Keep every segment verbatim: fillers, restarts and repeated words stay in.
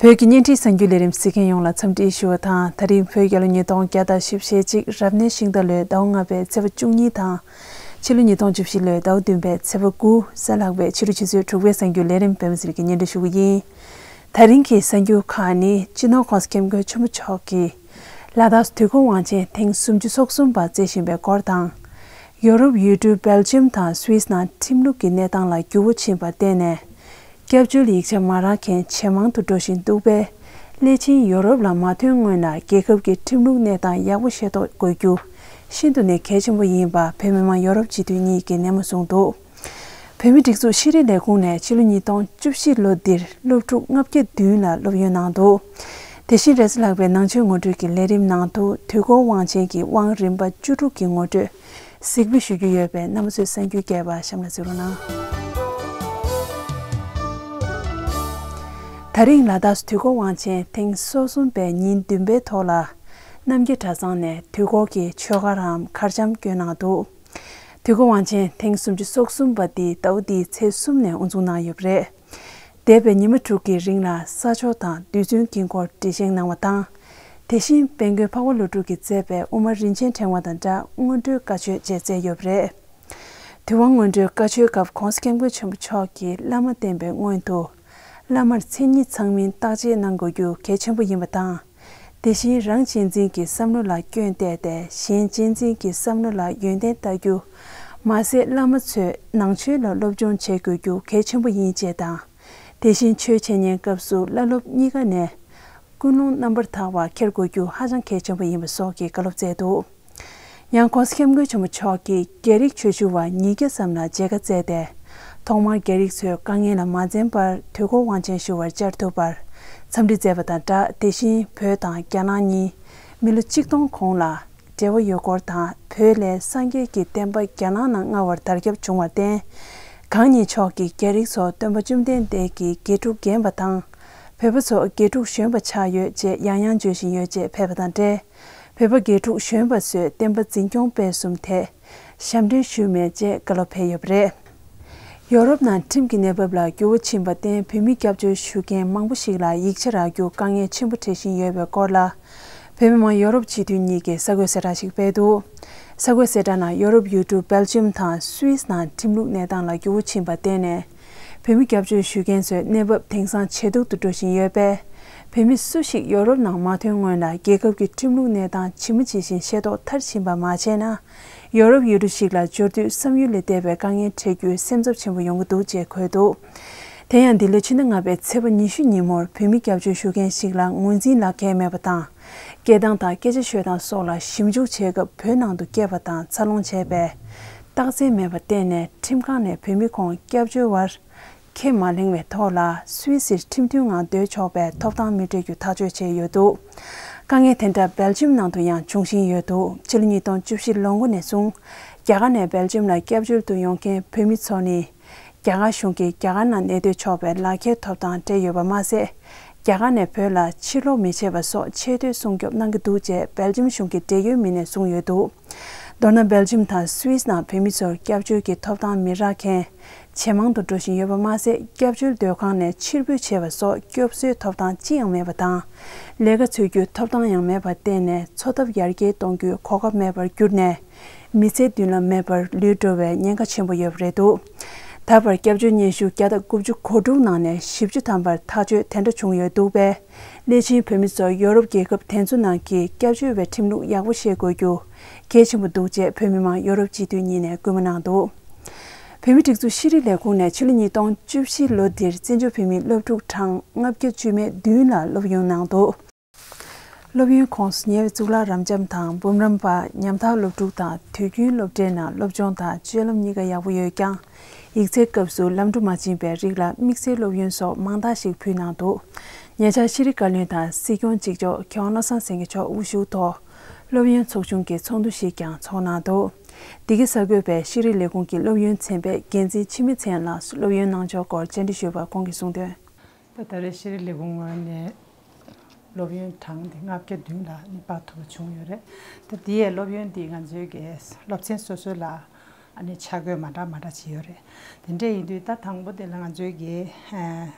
བོད་ཀྱི་བརྙན་འཕྲིན་གསར་འགྱུར་ལས་རིམ་གཟིགས་མཁན་ཡོངས་ལ་འཚམས་འདྲི་ཞུ་བ་དང་། ད་རིང་བོད་རྒྱལ་ལོ་ཉིས་སྟོང་བརྒྱ་དང་བཞི་བཅུ་ཞེ་གཅིག་རབ་གནས་ཤིང་རྟ་ལོའི་ཟླ་བ་ལྔ་པའི་ཚེས་པ་བཅུ་གཉིས་དང་། ཕྱི་ལོ་ཉིས་སྟོང་བཅུ་བཞི་ལོའི་ཟླ་བ་བདུན་པའི་ཚེས་པ་དགུ་གཟའ་ལྷག་པའི་ཕྱི་དྲོ་ཆུ་ཚོད་དྲུག་པའི་གསར་འགྱུར་ལས་རིམ་པད་མ་ཟེར་གྱིས་སྙན་སྒྲོན་ཞུ་གི་ཡིན། ད་རིང་གི་གསར་འགྱུར་ཁག་ནི། སྤྱི་ནོར་༸གོང་ས་༸སྐྱབས་མགོན་ཆེན་པོ་མཆོག་གིས་ལ་དྭགས་སུ་དུས་འཁོར་དབང་ཆེན་ཐེངས་སུམ་ཅུ་སོ་གསུམ་པ་བརྩི་བཞིན་པའི་སྐོར་དང་། ཡོ་རོབ་ཡུལ་གྲུ་སྦེལ་ཇམ་དང་སུད་སི་ནང་ཁྲིམས་ལུགས་ཀྱི་གནས་སྟངས་ལ་འགྱུར་བ་ཕྱིན་པར་བརྟེན་ནས། སྐྱབས་བཅོལ་ཡིག་ཆ་མ་རག་མཁན་ཇེ་མང་དུ་འགྲོ་བཞིན་འདུག་པས། སླད་ཕྱིན་ཡོ་རོབ་ལ་མ་ཐོན་སྔོན་ལ་རྒྱལ་ཁབ་ཀྱི་ཁྲིམས་ལུགས་གནས་སྟངས་ཡག་པོ་ཤེས་རྟོགས་དགོས་རྒྱུ་ཤིན་ཏུ་ནས་གལ་ཆེན་པོ་ཡིན་པ་བོད་མི་མང་ཡོ་རོབ་སྤྱི་འཐུས་གཉིས་ཀྱིས་ནན་མོ་གསུངས་འདུག་བོད་མིའི་སྒྲིག་འཛུགས་ཤེས་རིག་ལས་ཁུངས་ནས་ཕྱི་ལོ་ཉིས་སྟོང་བཅུ་བཞི་ལོ་འདིར་སློབ་ཕྲུག་ལྔ་བརྒྱ་བདུན་ལ་སློབ་ཡོན་གནང་འདུག་དེ་བཞིན་རེས་གཟའ་ལྷག་པའི་ནང་ཆོས་ངོ་སྤྲོད་ཀྱི་ལས་རིམ་ནང་དུ་དུས་འཁོར་དབང་ཆེན་གྱི་དབང་རིམ་པ་བཅུ་དྲུག་གི་ངོ་སྤྲོད་གཟིགས་འབུལ་ཞུ་རྒྱུ་ཡོད་པས། རྣམ་པ་ཚོས་གསར་འགྱུར་རྒྱས་པ་གཤམ་ལ་གཟིགས་རོགས་གནང་། ད་རིང་ལ་དྭགས་སུ་དུས་འཁོར་དབང་ཆེན་ཐེངས་སོ་གསུམ་པའི་ཉིན་བདུན་པའི་ཐོག་ལ། རྣམ་རྒྱལ་གྲྭ་ཚང་ནས་དུས་འཁོར་གྱི་ཆོས་གར་རམ་གར་འཆམ་བསྐྱོན་གནང་འདུག་དུས་འཁོར་དབང་ཆེན་ཐེངས་སུམ་ཅུ་སོ་གསུམ་པ་འདི་ཟླ་བ་འདིའི་ཚེས་གསུམ་ནས་དབུ་འཛུགས་གནང་ཡོད་པ་རེད། འདས་པའི་ཉི་མ་དྲུག་གི་རིང་ལ་ས་ཕྱོགས་དང་རྡུལ་ཚོན་དཀྱིལ་འཁོར་འགྲེལ་བཤད་གནང་བ་དང་། དེ་བཞིན་དཔལ་མགོན་འཕགས་པ་ཀླུ་སྒྲུབ་ཀྱིས་མཛད་པའི་དབུ་མ་རིན་ཆེན་ཕྲེང་བ་དང་སྦྲགས་སྔོན་འགྲོའི་བཀའ་ཆོས་བཅས་མཛད་ཡོད་པ་རེད། དུས་དབང་སྔོན་འགྲོའི་བཀའ་ཆོས་སྐབས་༸གོང་ས་༸སྐྱབས་མགོན་ཆེན་པོ་མཆོག་གིས་བླ་མ་བསྟེན་པའི་སྔོན་དུ། བླ་མར་མཚན་ཉིད་ཚང་མིན་བརྟག་དཔྱད་གནང་དགོས་རྒྱུ་གལ་ཆེན་པོ་ཡིན་པ་དང་། དེ་བཞིན་རང་གཅེས་འཛིན་གྱི་བསམ་བློ་ལ་སྐྱོན་གཏད་དེ་གཞན་གཅེས་འཛིན་གྱི་བསམ་བློ་ལ་ཡོན་ཏན་ལྟ་རྒྱུ། མ་ཟད་བླ་མ་ཚོས་ནང་ཆོས་ལ་སློབ་སྦྱོང་བྱེད་དགོས་རྒྱུ་གལ་ཆེན་པོ་ཡིན་ཅེས་དང་། དེ་བཞིན་ཆོས་འཆད་ཉན་སྐབས་སུ་བླ་སློབ་གཉིས་ཀ་ནས་ཀུན་སློང་རྣམ་པར་དག་པ་འཁྱེར་དགོས་རྒྱུ་ཧ་ཅང་གལ་ཆེན་པོ་ཡིན་པ་སོགས་ཀྱི་བཀའ་སློབ་སྩལ་འདུག་ཡང་༸གོང་ས་༸སྐྱབས་མགོན་ཆེན་པོ་མཆོག་གིས་རྒྱ་རིགས་ཆོས་ཞུ་བ་ཉིས་བརྒྱ་ཙམ་ལ་མཇལ་ཁ་བསྩལ་ཏེ། ཐོག་མར་རྒྱ་རིགས་ཚོས་དཀའ་ངལ་ལ་མ་འཛེམས་པར་དུས་འཁོར་དབང་ཆེན་ཞུ་བར་བཅར་ཐུབ་པར་འཚམས་འདྲི་མཛད་པ་དང་སྦྲགས། དེ་བཞིན་བོད་དང་རྒྱ་ནག་གཉིས་མི་ལོ་གཅིག་སྟོང་གོང་ལ་འབྲེལ་བ་ཡོད་སྐོར་དང་། བོད་ལས་སངས་རྒྱས་ཀྱི་བསྟན་པ་རྒྱ་ནག་ནང་སྔར་བར་དར་ཁྱབ་བྱུང་བར་བརྟེན། གང་ཉིད་མཆོག་གིས་རྒྱ་རིགས་ཚོ་སྟོན་པ་བཅོམ་ལྡན་འདས་ཀྱི་དགེ་ཕྲུག་རྒན་པ་དང་། བོད་པ་ཚོ་དགེ་ཕྲུག་གཞོན་པ་ཆགས་ཡོད་ཅེས་ཡང་ཡང་བརྗོད་བཞིན་ཡོད་ཅེས་ཕེབས་པ་དང་འབྲེལ། བོད་པ་དགེ་ཕྲུག་གཞོན་པ་ཚོས་བསྟན་པ་འཛིན་སྐྱོང་སྤེལ་གསུམ་ཐད་ཞབས་འདྲེན་ཞུས་མེད་ཅེས་བཀའ་སློབ་ཕེབས་ཡོད་པ་རེད། ཡོ་རོབ་ནང་ཁྲིམས་ཀྱི་གནས་བབ་ལ་འགྱུར་བ་ཕྱིན་པར་བརྟེན། བོད་མི་སྐྱབས་བཅོལ་ཞུ་མཁན་མང་པོ་ཞིག་ལ་ཡིག་ཆ་རག་རྒྱུ་དཀའ་ངལ་ཆེན་པོ་འཕྲད་བཞིན་ཡོད་པའི་སྐོར་ལ། བོད་མི་མང་ཡོ་རོབ་སྤྱི་འཐུས་གཉིས་ཀྱིས་གསར་འགོད་གསལ་བསྒྲགས་ཤིག་སྤེལ་འདུག་གསར་འགོད་གསལ་བསྒྲགས་ནང་ཡོ་རོབ་ཡུལ་གྲུ་སྦེལ་ཇམ་དང་སུད་སི་ནང་ཁྲིམས་ལུགས་གནས་སྟངས་ལ་འགྱུར་བ་ཕྱིན་པར་བརྟེན་ནས། བོད་མི་སྐྱབས་བཅོལ་ཞུ་མཁན་ཚོའི་གནས་བབ་དེང་སང་ཇེ་སྡུག་ཏུ་འགྲོ་བཞིན་ཡོད་པས། བོད་མི་སུ་ཞིག་ཡོ་རོབ་ནང་མ་ཐོན་སྔོན་ལ་རྒྱལ་ཁབ་ཀྱི་ཁྲིམས་ལུགས་གནས་སྟངས་ཇི་མ་ཇི་བཞིན་ཤེས་རྟོགས་མཐར་ཕྱིན་པ་མ་བྱས་ན། ཡོ་རོབ་ཡུལ་གྲུ་ཞིག་ལ་འབྱོར་དུས་བསམ་ཡུལ་ལས་འདས་པའི་དཀའ་ངལ་འཕྲད་རྒྱུའི་སེམས་འཚབ་ཆེན་པོ་ཡོང་གི་འདུག་ཅེས་འཁོད་འདུག་དེ་ཡང་འདི་ལོའི་ཕྱི་ཟླ་ལྔ་པའི་ཚེས་པ་ཉི་ཤུ་ཉིན་མོར་བོད་མི་སྐྱབས་བཅོལ་ཞུ་མཁན་ཞིག་ལ་ངོས་འཛིན་ལག་ཁྱེར་མེད་པ་དང་། སྐད་གདངས་དང་སྐད་ཆ་ཤོད་སྟངས་སོགས་ལ་ཞིབ་འཇུག་བྱེད་སྐབས་བོད་ནང་དུ་སྐྱེས་པ་དང་འཚར་ལོངས་བྱས་པའི་རྟགས་མཚན་མེད་པར་བརྟེན་ནས། ཁྲིམས་ཁང་ནས་བོད་མི་ཁོང་སྐྱབས་བཅོལ་བར་ཁས་མ་ལེན་པའི་ཐོག་ལ། སུད་སིར་ཁྲིམས་མཐུན་ངང་སྡོད་ཆོག་པའི་ཐོབ་ཐང་མི་སྤྲད་རྒྱུ་ཐག་གཅོད་བྱས་ཡོད་འདུག་དཀའ་ངལ་དེ་འདྲ་སྦེལ་ཇམ་ནང་དུ་ཡང་འབྱུང་བཞིན་ཡོད་འདུག་ཕྱི་ལོ་ཉིས་སྟོང་བཅུ་བཞི་ལོ་མགོ་ནས་བཟུང་རྒྱ་གར་ནས་སྦེལ་ཇམ་ལ་སྐྱབས་བཅོལ་དུ་ཡོང་མཁན་བོད་མི་ཚོ་ནི། རྒྱ་གར་གཞུང་གིས་རྒྱ་གར་ནང་གནས་སྡོད་ཆོག་པའི་ལག་ཁྱེར་ཐོབ་ཐང་སྤྲད་ཡོད་པ་མ་ཟད། རྒྱ་གར་ནས་བོད་ལ་ཕྱིར་ལོག་མི་བྱེད་པ་སོགས་ཆེས་མཐོའི་སྲུང་སྐྱོབ་གནང་གི་འདུག་ཅེས་སྦེལ་ཇམ་གཞུང་གི་འབྲེལ་ཡོད་མི་སྣས་གསུངས་ཡོད་འདུག་མདོར་ན། སྦེལ་ཇམ་དང་སུད་སི་ནང་བོད་མི་ཚོར་སྐྱབས་བཅོལ་གྱི་ཐོབ་ཐང་མི་རག་མཁན་ཇེ་མང་དུ་འགྲོ་བཞིན་ཡོད་པ་མ་ཟད། སྐྱབས་བཅོལ་སྡོད་ཁང་ནས་ཕྱིར་འབུད་བྱེད་པ་སོགས་སྐྱོབ་གསོའི་ཐོབ་ཐང་ཅི་ཡང་མེད་པ་དང་། ལས་ཀ་འཚོལ་རྒྱུའི་ཐོབ་ཐང་ཡང་མེད་པར་བརྟེན་ནས། འཚོ་ཐབས་ཡར་རྒྱས་གཏོང་རྒྱུའི་གོ་སྐབས་མེད་པར་གྱུར་ནས། མི་ཚེའི་མདུན་ལམ་མེད་པར་ལུས་འགྲོ་བའི་ཉེན་ཁ་ཆེན་པོ་ཡོད་པ་རེད་འདུག་ད་བར་སྐྱབས་བཅོལ་སྙན་ཞུ་བརྒྱ་དང་དགུ་བཅུ་གོ་དྲུག་ནང་ནས་བཞི་བཅུ་ཐམ་པར་ཐག་གཅོད་དེ་འདྲ་བྱུང་ཡོད་འདུག་པས། སླད་ཕྱིན་བོད་མི་ཚོ་ཡོ་རོབ་རྒྱལ་ཁབ་དེ་ཚོ་ནང་གི་སྐྱབས་བཅོལ་བའི་ཁྲིམས་ལུགས་ཡག་པོ་ཤེས་དགོས་རྒྱུ་གལ་ཆེན་པོ་འདུག་ཅེས་བོད་མི་མང་ཡོ་རོབ་སྤྱི་འཐུས་གཉིས་ནས་སྐུལ་མ་གནང་འདུག་བོད་མིའི་སྒྲིག་འཛུགས་ཤེས་རིག་ལས་ཁུངས་ནས་ཕྱི་ལོ་ཉིས་སྟོང་བཅུ་བཞི་ལོ་འདིར་བཙན་བྱོལ་བོད་མིའི་སློབ་ཕྲུག་གྲངས་ལྔ་བརྒྱ་བཅུ་མེད་བདུན་ལ་སློབ་ཡོན་གནང་འདུག་སློབ་ཡོན་ཁོངས་སུ་ཉེ་བའི་གཙུག་ལག་རབ་འབྱམས་དང་འབུམ་རམས་པ། ཉམ་ཐག་སློབ་ཕྲུག་དང་དུས་རྒྱུན་སློབ་གྲྭའི་ནང་སློབ་སྦྱོང་དང་སྤྱོད་ལམ་གཉིས་ཀ་ཡག་པོ་ཡོད་ཀྱང་། ཡིག་ཚད་སྐབས་སུ་ལམ་འགྲོ་མ་ཕྱིན་པའི་རིགས་ལ་དམིགས་བསལ་སློབ་ཡོན་སོགས་མང་དག་ཞིག་ཕུལ་གནང་འདུག་ཉེ་ཆར་ཤེས་རིག་བཀའ་བློན་དང་སྲིད་སྐྱོང་གཅིག་ལྕོགས་མཁས་དབང་བློ་བཟང་སེང་གེ་མཆོག་དབུ་བཞུགས་ཐོག་སློབ་ཡོན་ཚོགས་ཆུང་གི་ཚོགས་འདུ་ཞིག་ཀྱང་ཚོགས་གནང་འདུག་འདི་གའི་གསར་འགོད་པས་ཤེས་རིག་ལས་ཁུངས་ཀྱི་སློབ་ཡོན་ཚན་པའི་འགན་འཛིན་འཆི་མེད་མཚན་ལགས་སུ་སློབ་ཡོན་གནང་ཕྱོགས་སྐོར་བཅར་འདྲི་ཞུས་པར་ཁོང་གིས་གསུངས་དོན། ད་ད་རེས་ཤེས་རིག་ལས་ཁུངས་ངོས་ནས་སློབ་ཡོན་གྲངས་དེ་ལྔ་བརྒྱ་བདུན་ལ་ནི་སྤར་ཐུབ་པ་བྱུང་ཡོད་རེད། ད་དེ་ཡས་སློབ་ཡོན་དེ་ང་ཚོའི་གི་སློབ་ཚན་སོ་སོ་ལ་ཨ་ནི་ཆ་བགོས་མ་འདྲ་མ་འདྲ་བྱས་ཡོད་རེད། དེ་འདྲ་ཡིན་དུས་ད་དང་པོ་དེ་ལ་ང་ཚོའི་གི་ཨ་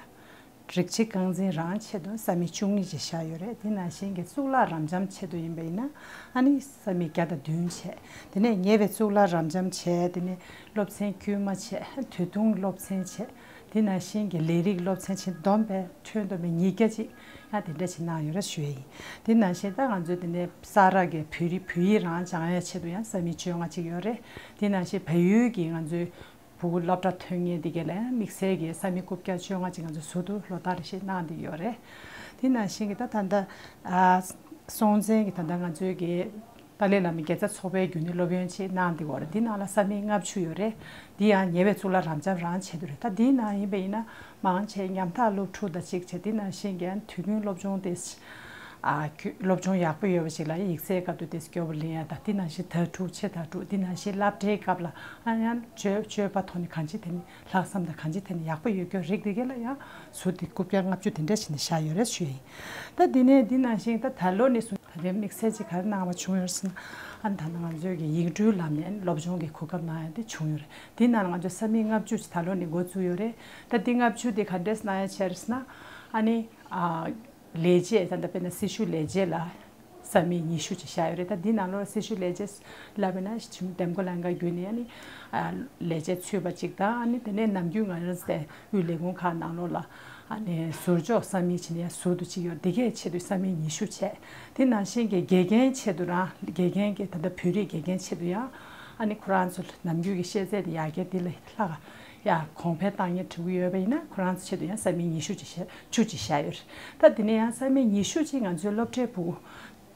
རིགས་གཅིག་རྐང་འཛིན་རང་ཆེད་དུ་ས་མིག་བཅུ་གཉིས་ཅིག་བཞག་ཡོད་རེད། དེ་ནང་བཞིན་གྱི་གཙུག་ལག་རབ་འབྱམས་ཆེད་དུ་ཡིན་པ་ཡིན་ན་ཨ་ནི་ས་མིག་བརྒྱ་དང་བདུན་བྱས། དེ་ནས་ཉེ་བའི་གཙུག་ལག་རབ་འབྱམས་བྱས། དེ་ནས་སློབ་ཚན་དཀྱུས་མ་བྱས། དུས་ཐུང་སློབ་ཚན་བྱས། དེ་ནང་བཞིན་གྱི་ལས་རིགས་སློབ་ཚན་བྱས། བསྡོམས་པས་ཁྱོན་བསྡོམས་པས་ཉིས་བརྒྱ་ཅིག་ཡང་དེ་འདྲ་ཞིག་གནང་ཡོད་རེད་ཞུ་ཡ་ཡིན། དེ་ནང་བཞིན་ད་ང་ཚོའི་དེ་ནས་ས་རཱ་གི་བོད་རིགས་བོད་ཡིག་རང་སྦྱང་ཡ་ཆེད་དུ་ཡང་ས་མིག་བཅོ་ལྔ་ཅིག་ཡོད་རེད། དེ་ནང་བཞིན་བལ་ཡུལ་གྱི་ང་ཚོའི་བུ་གུ་སློབ་གྲྭ་ཐོན་མཁན་དེ་གས་ལ་ཡང་དམིགས་བསལ་གྱི་ས་མིག་རྐུབ་བཀྱག་བཅོ་ལྔ་ཅིག་ང་ཚོ་ཟུར་དུ་ལོ་ལྟར་རེ་བཞིན་གནང་བསྡད་ཡོད་རེད། དེ་ནང་བཞིན་གྱི་ད་ད་ལྟ་ཨ་སྲོང་བཙན་གྱི་ད་ལྟ་ང་ཚོའི་གི་ཏཱ་ལའི་བླ་མའི་དགེ་རྩ་ཚོགས་པའི་བརྒྱུད་ནས་སློབ་ཡོན་ཆེད་གནང་བསྡད་ཡོད་རེད། འདི་ནང་ལ་ས་མིག་ལྔ་བཅུ་ཡོད་རེད། འདི་ཡང་ཉེ་བའི་གཙུག་ལག་རབ་འབྱམས་རང་ཆེད་དུ་རེད། ད་འདིའི་ནང་ཡིན་པ་ཡིན་ན་མང་ཆེ་ཉམ་ཐག་སློབ་ཕྲུག་དང་གཅིག་བྱས། འདི་ནང་བཞིན་གྱི་དུས་རྒྱུན་སློབ་སྦྱོང་དེ་ཨ་སློབ་སྦྱོང་ཡག་པོ་ཡོད་པ་ཞིག་ལ་ཡིག་ཚད་སྐབས་དུ་དེ་སྐྱོ་པོ་ལེན་ཡ་དང་། འདི་ནང་བཞིན་ད་དྲུག་ཆེ་ད་དྲུག་འདི་ནང་བཞིན་སློབ་གྲྭའི་སྐབས་ལ་ཨ་ཡང་སྤྱོད་སྤྱོད་པ་ཐོག་ནས་གང་ཅི་དེ་ནས་ལྷག་བསམ་དང་གང་ཅི་དེ་ནས་ཡག་པོ་ཡོད་རྒྱུ་རིགས་དེ་གས་ལ་ཡང་ཟུར་དེ་རྐུབ་བཀྱག་ལྔ་བཅུ་དེ་འདྲ་ཞིག་ནས་བཞག་ཡོད་རེད་ཞུ་ཡ་ཡིན། ད་འདི་ནས་འདི་ནང་བཞིན་ད་ད་ལོ་ནས་བཟུང་ད་ལྟའི་དམིགས་བསལ་གྱི་ག་རེ་གནང་བ་བྱུང་ཡོད་ཟེར་ན། ཨ་ནི་ད་ལྟ་ང་ཚོའི་གི་ཡིག་འབྲུའི་ལམ་ནས་སློབ་སྦྱོང་གི་གོ་སྐབས་གནང་ཡ་དེ་བྱུང་ཡོད་རེད། དེ་ནང་ང་ཚོ་ས་མིག་ལྔ་བཅུ་ཅིག་ད་ལོ་ནས་འགོ་བཙུགས་ཡོད་རེད། ད་འདི་ལྔ་བཅུ་དེ་ག་འདྲས་གནང་ཡ་བྱས་རེད་ཟེར་ན། ཨ་ནི་ཨ་ལས་བྱེད་ད་ལྟ་དཔེར་ན་སྲི་ཞུ་ལས་བྱེད་ལ་ས་མིག་ཉི་ཤུ་ཅིག་བཞག་ཡོད་རེད། ད་འདི་ནང་ལོགས་སྲི་ཞུ་ལས་བྱེད་ལབ་པ་ན་ཆུ་འདེམས་བསྐོ་ལྷན་ཁང་བརྒྱུད་ནས་ཨ་ནི་ཨ་ལས་བྱེད་ཚུད་པ་ཅིག་དང་། ཨ་ནི་དེ་ནས་ནམ་རྒྱུན་ང་རང་ཚོ་དེ་དབུས་ལས་ཁུངས་ཁག་ནང་ལོགས་ལ་ཨ་ནི་ཟུར་འཇོག་ས་མིག་བྱས་ནས་ཡང་ཟུར་དུ་གཅིག་ཡོད། འདི་གའི་ཆེད་དུ་ས་མིག་ཉི་ཤུ་བྱས། དེ་ནང་བཞིན་གྱི་དགེ་རྒན་ཆེད་དུ་རང་དགེ་རྒན་གྱི་ད་ལྟ་བོད་རིགས་དགེ་རྒན་ཆེད་དུ་ཡང་ཨ་ནི་ཁོ་རང་ཚོ་ནམ་རྒྱུན་གྱི་ཤེས་ཚད་དེ་ཡར་རྒྱས་འདི་ལས་ལྷག་ཡ་གོང་འཕེལ་བཏང་མཁན་འགྲོ་གི་ཡོད་པ་ཡིན་ན། ཁོ་རང་ཚོ་ཆེད་དུ་ཡང་ས་མིག་ཉི་ཤུ་ཅིག་བཞག་བཅུ་ཅིག་བཞག་ཡོད་རེད། ད་དེ་ནས་ཡང་ས་མིག་ཉི་ཤུ་ཅིག་ང་ཚོའི་སློབ་གྲྭའི་བུ་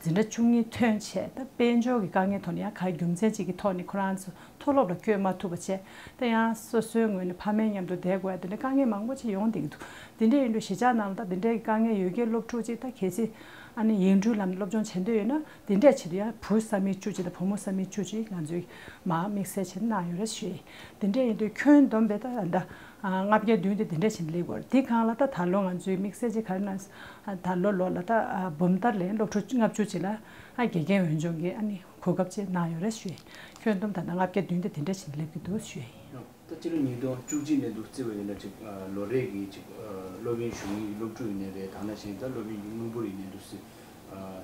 འཛིན་གྲྭ་བཅུ་གཉིས་ཐོན་བྱས། ད་དཔལ་འབྱོར་གྱི་དཀའ་ངལ་ཐོག་ནས་ཡང་ག་རྒྱུ་མཚན་ཅིག་གི་ཐོག་ནས་ཁོ་རང་ཚོ་མཐོ་སློབ་ལ་བསྐྱོད་མ་ཐུབ་པ་བྱས། ད་ཡང་སོ་སོའི་ངོས་ནས་ཕ་མའི་མཉམ་དུ་བསྡད་དགོས་ཡ་དེ་འདྲ་དཀའ་ངལ་མང་པོ་ཅིག་ཡོང་བསྡད་ཀྱི་འདུག་དེ་འདྲ་ཡིན་དུས་གཞིས་ཆགས་ནང་ལ་ད་དེ་འདྲའི་དཀའ་ངལ་ཡོད་མཁན་སློབ་ཕྲུག་ཅིག་ད་གལ་སྲིད་ཨ་ནི་ཡིག་འབྲུའི་ལམ་ནས་སློབ་སྦྱོང་བྱེད་འདོད་ཡོད་ན། དེ་འདྲས་བྱེད་དུས་ཡང་བུ་ས་མིག་བཅུ་ཅིག་དང་བུ་མོ་ས་མིག་བཅུ་ཅིག་ང་ཚོས་མར་དམིགས་བསལ་བྱས་གནང་ཡོད་རེད་ཞུ་ཡིན། དེ་འདྲས་ཡིན་དུས་ཁྱོན་བསྡོམས་པས་ད་ད་ལྔ་བརྒྱ་བདུན་དེ་དེ་འདྲས་བྱས་ནས་སླེབས་ཡོད་རེད། དེ་སྒང་ལ་ད་ད་ལོ་ང་ཚོའི་དམིགས་བསལ་གྱི་ག་རེ་གནང་ཟེར་ན། ད་ལོ་ལོ་ལ་ད་འབུམ་ལྟར་ལ་སློབ་ཕྲུག་ལྔ་བཅུ་ཅིག་ལ་ཨ་དགེ་རྒན་འོས་སྦྱོང་གི་ཨ་ནི་གོ་སྐབས་ཅིག་གནང་ཡོད་རེད་ཞུ་ཡིན། ཁྱོན་བསྡོམས་ད་ལྟ་ལྔ་བརྒྱ་བདུན་དེ་དེ་འདྲས་བྱས་ནས་སླེབས་ཀྱི་འདུག་ཞུ་ཡིན། ད་སྤྱི་ལོ་ཉིས་སྟོང་བཅུ་གཅིག་ནས་འདུག་བརྩི་བ་ཡིན་ན་ཅིག་ལོ་རེ་གི་ཅིག་སློབ་ཡོན་ཞུ་མཁན་གྱི་སློབ་ཕྲུག་ཡིན་ནའི་རེད། དེ་ནང་བཞིན་ད་སློབ་ཡོན་གྱི་དངུལ་འབོར་ཡིན་ནའི་འདུག་སེ་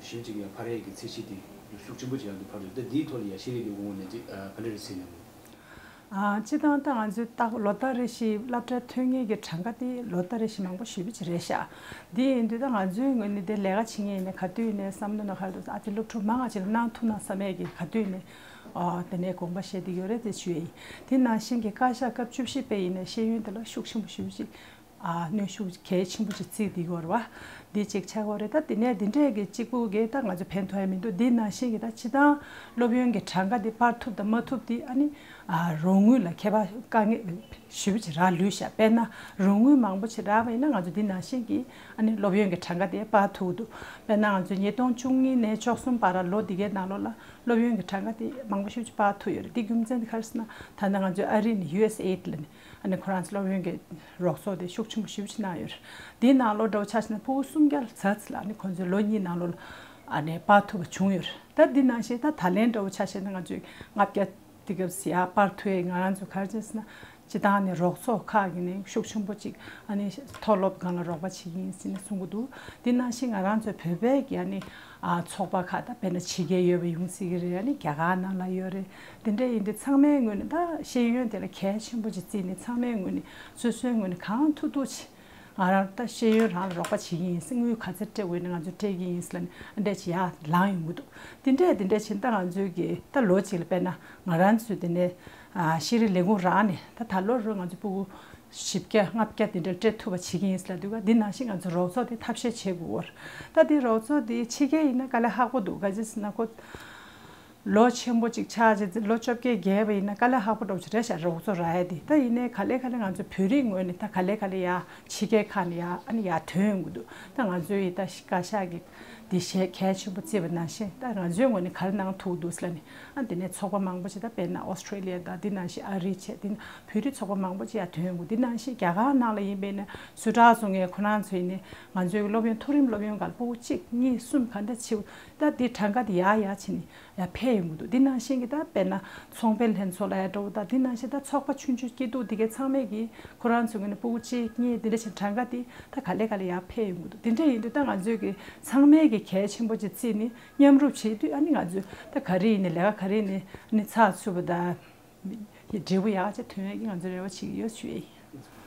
ཞེ་པོ་ཅིག་ཡང་འཕར་ཡས་ཀྱི་ཚད་གཞི་དེ་ཤུགས་ཆེན་པོ་ཅིག་ཡང་འདུག་འཕར་འདུག་ད་འདིའི་ཐོག་ལ་ཡང་ཤེས་རིག་ལས་ཁུངས་ནས་ཅིག་ག་འདྲ་རེད་ཟེར་ན། ཨ་སྤྱིར་བཏང་ད་ང་ཚོའི་ད་ལོ་ལྟར་རེ་བཞིན་སློབ་གྲྭ་ཐོན་མཁན་གྱི་གྲངས་ཀ་དེ་ལོ་ལྟར་རེ་བཞིན་མང་པོ་ཞེ་པོ་ཅིག་རེད་ཤག་འདི་ཡིན་དུས་ད་ང་ཚོའི་ངོས་ནས་དེ་ལས་ཀ་བྱེད་མཁན་ཡིན་ནའི་ག་དུས་ཡིན་ནའི་བསམ་བློ་ནང་ཁ་ལ་འདུག་ཨ་དེ་སློབ་ཕྲུག་མང་ང་ཅིག་ལ་གནང་ཐུབ་ན་བསམ་ཡས་ཀྱི་ག་དུས་ཡིན་ནའི། ཨ་དེ་ནས་དགོངས་པ་བཞེས་བསྡད་ཡོད་རེད་དེ་ཞུ་ཡ་ཡིན། དེ་ནང་བཞིན་གྱི་བཀའ་ཤག་སྐབས་བཅུ་བཞི་པའི་ཡིན་ནའི་ཤེས་ཡོན་དེ་ལ་ཤུགས་ཆེན་པོ་ཞེ་པོ་ཅིག་ཨ་གནོན་ཤུགས་གལ་ཆེན་པོ་ཅིག་བརྩིས་བསྡད་ཡོད་རེད་བ། འདི་གཅིག་ཆགས་ཡོད་རེད། ད་དེ་ནས་འདི་འདྲས་ཀྱི་གཅིག་པུ་གིས་ད་ང་ཚོ་ཕན་ཐོགས་ཡ་མི་འདུག་འདི་ནང་བཞིན་གྱི་ད་སྤྱིར་བཏང་སློབ་ཡོན་གྱི་གྲངས་ཀ་འདི་སྤར་ཐུབ་དང་མ་ཐུབ་འདི་ཨ་ནི་ཨ་རོགས་དངུལ་ལ་ཁྱད་པར་དཀའ་ངལ་ཞེ་པོ་ཅིག་རག་ལུས་ཤག་དཔེར་ན་རོགས་དངུལ་མང་པོ་ཅིག་རག་པ་ཡིན་ན་ང་ཚོ་འདི་ནང་བཞིན་གྱི་ཨ་ནི་སློབ་ཡོན་གྱི་གྲངས་ཀ་དེ་སྤར་ཐུབ་འདུག་དཔེར་ན་ང་ཚོ་ཉིས་སྟོང་བཅུ་གཉིས་ནས་བཅུ་གསུམ་བར་ལ་ལོ་འདི་གའི་ནང་ལོགས་ལ་སློབ་ཡོན་གྱི་གྲངས་ཀ་དེ་མང་པོ་ཞེ་པོ་ཅིག་སྤར་ཐུབ་ཡོད་རེད། དེ་རྒྱུ་མཚན་དེ་ག་རེ་ཟེར་ན། ད་ལྟ་ང་ཚོའི་ཨ་རི་ནས་ཡུ་ཨེས་ཨེ་ཌི་ལབ་ནས་ཨ་ནི་ཁོ་རང་ཚོ་སློབ་ཡོན་གྱི་རོགས་ཚོགས་དེ་ཤུགས་ཆེན་པོ་ཞེ་པོ་ཅིག་གནང་ཡོད་རེད། དེའི་ནང་ལོགས་འདྲ་བོ་ཆ་བཞག་ན་ཕྲུ་གུ་སུམ་བརྒྱ་ལ་ཚར་ཙམ་ལ་ཨ་ནི་ཁོ་ཚོས་ལོ་གཉིས་ནང་ལོགས་ལ་ཨ་ནི་སྤར་ཐུབ་པ་བྱུང་ཡོད་རེད། ད་འདི་ནང་བཞིན་ད་ད་ལན་འདྲ་བོ་ཆ་བཞག་ན་ང་ཚོས་ལྔ་བརྒྱ་དེ་སྐབས་སུ་ཡར་སྤར་ཐུབ་ཡས་ང་རང་ཚོ་ག་རེ་བྱས་ཟེར་ན། སྤྱིར་བཏང་ནས་རོགས་ཚོགས་ཁག་གིས་ནི་ཤུགས་ཆེན་པོ་ཅིག་ཨ་ནི་མཐོ་སློབ་སྒང་ལ་རོགས་པ་བྱེད་ཀྱི་ཡིན་ཟེར་ནས་གསུང་གི་འདུག་དེ་ནང་བཞིན་ང་རང་ཚོའི་བོད་པའི་གི་ཨ་ནི་ཨ་ཚོགས་པ་ཁག་ད་དཔེར་ན་ཕྱི་རྒྱལ་ཡོད་པ་ཡོང་སྲིད་ཀྱི་རེད། ཨ་ནི་རྒྱ་གར་ནང་ལ་ཡོད་རེད། དེ་འདྲ་ཡིན་དུས་ཚང་མའི་ངོས་ནས་ད་ཤེས་ཡོན་དེ་ལ་གལ་ཆེན་པོ་ཅིག་བརྩིས་ནས་ཚང་མའི་ངོས་ནས་སོ་སོའི་ངོས་ནས་གང་ཐུབ་ཐུབ་ཅིག་ང་རང་ད་ཤེས་ཡོན་རང་ལ་རོགས་པ་བྱེད་ཀྱི་ཡིན་ཟེར། དངུལ་ག་ཚོད་སྤྲད་དགོས་ན་ང་ཚོས་སྤྲད་ཀྱི་ཡིན་ཟེར་ལབ་ནས་ཨ་འདྲས་ཅིག་ཡར་ལངས་ཡོང་གི་འདུག་དེ་འདྲས་དེ་འདྲས་བྱས་ད་ང་ཚོའི་གི་ད་ལོ་གཅིག་ལ་དཔེར་ན་ང་རང་ཚོའི་དེ་ནས་ཨ་ཤེས་རིག་ལས་ཁུངས་རང་ནས་ད་ད་ལོ་རུ་ང་ཚོ་ཕྲུ་གུ་བཞི་བརྒྱ་ལྔ་བརྒྱ་དེ་འདྲ་སྤྲད་ཐུབ་པ་བྱེད་ཀྱི་ཡིན་ཟེར་ལབ་དུས་ག་འདི་ནང་བཞིན་ང་ཚོ་རོགས་ཚོགས་དེ་ཐབས་ཤེས་བྱེད་དགོས་པ་རེད། ད་དེ་རོགས་ཚོགས་དེ་ཕྱི་རྒྱལ་ཡིན་ན་དཀའ་ལས་ཁག་པོ་འདུག་ག་ཅི་ཟེར་ན་ཁོ། ལོ་ཆེན་པོ་ཅིག་ཆགས་རྗེས་ལོ་བཅོ་བརྒྱད་བརྒལ་བ་ཡིན་ན་དཀའ་ལས་ཁག་པོ་འདྲ་བོ་ཅིག་རེད་ཤག་རོགས་ཚོགས་རག་ཡ་དེ། ད་ཡིན་ནའི་ག་ལེ་ག་ལེ་ང་ཚོ་བོད་རིགས་ངོས་ནས་ད་ག་ལེ་ག་ལེ་ཡ་ཕྱི་རྒྱལ་ཁག་ནས་ཡ་ཨ་ནི་ཡ་ཐོན་ཡོང་གི་འདུག་ད་ང་ཚོའི་ཡི་ད་བཀའ་ཤག་གི་འདི་གཞས་གལ་ཆེན་པོ་བརྩིས་པ་ནང་བཞིན་ད་ང་ཚོའི་ངོས་ནས་ག་རེ་གནང་ཐུབ་འདུག་ཟེར་ལབ་ནས་ཨ་དེ་ནས་ཚོགས་པ་མང་པོ་ཞིག་ད་དཔེར་ན་ཨོ་སི་ཁྲེ་ལི་ཡ་དང་འདི་ནང་བཞིན་ཨ་རི་བྱས་དེ་ནས་བོད་རིགས་ཚོགས་པ་མང་པོ་ཅིག་ཡ་ཐོན་ཡོང་གི་འདི་ནང་བཞིན་རྒྱ་གར་ནང་ལ་ཡིན་པས་ན་སུ་ཊར་བཟོ་མཁན་ཁོ་རང་ཚོ་ཡིན་ནའི་ང་ཚོའི་སློབ་ཡོན་མཐོ་རིམ་སློབ་ཡོན་སྒང་ལ་ཕྲུ་གུ་གཅིག་གཉིས་གསུམ་ག་འདྲ་ཆེ་བོ། ད་དེ་གྲངས་ཀ་དེ་ཡར་ཡར་ཕྱིན་ནས་ཡར་འཕེལ་ཡོང་གི་འདུག་དེ་ནང་བཞིན་གྱི་ད་དཔེར་ན་ཚོང་དཔོན་ལྷན་ཚོགས་ལ་ཡར་འགྲོ་བ་དང་། དེ་ནང་བཞིན་ད་ཚོགས་པ་ཆུང་ཆུང་སྐྱིད་སྡུག་དེ་གའི་ཚང་མས་ཀྱི་ཁོ་རང་ཚོ་ངོས་ནས་ཕྲུ་གུ་གཅིག་གཉིས་དེ་འདྲ་བྱས་གྲངས་ཀ་དེ་ད་ག་ལེ་ག་ལེ་ཡར་འཕེལ་ཡོང་གི་འདུག་དེ་འདྲ་ཡིན་དུས་ད་ང་ཚོས་ཀྱི་ཚང་མས་ཀྱི་གལ་ཆེན་པོ་ཅིག་བརྩིས་ནས་མཉམ་རུབ་བྱེད་དུས། ཨ་ནི་ང་ཚོས་ད་ག་རེ་ཡིན་ནའི་ལས་ཀ་ག་རེ་ཡིན་ནའི་ཨ་ནི་ཚགས་ཚུད་པ་དང་། འབྲས་བུ་ཡག་ཅིག་ཐོན་ཡག་གི་ང་ཚོས་རེ་བ་བྱེད་ཀྱི་ཡོད་ཞུ་ཡ་ཡིན།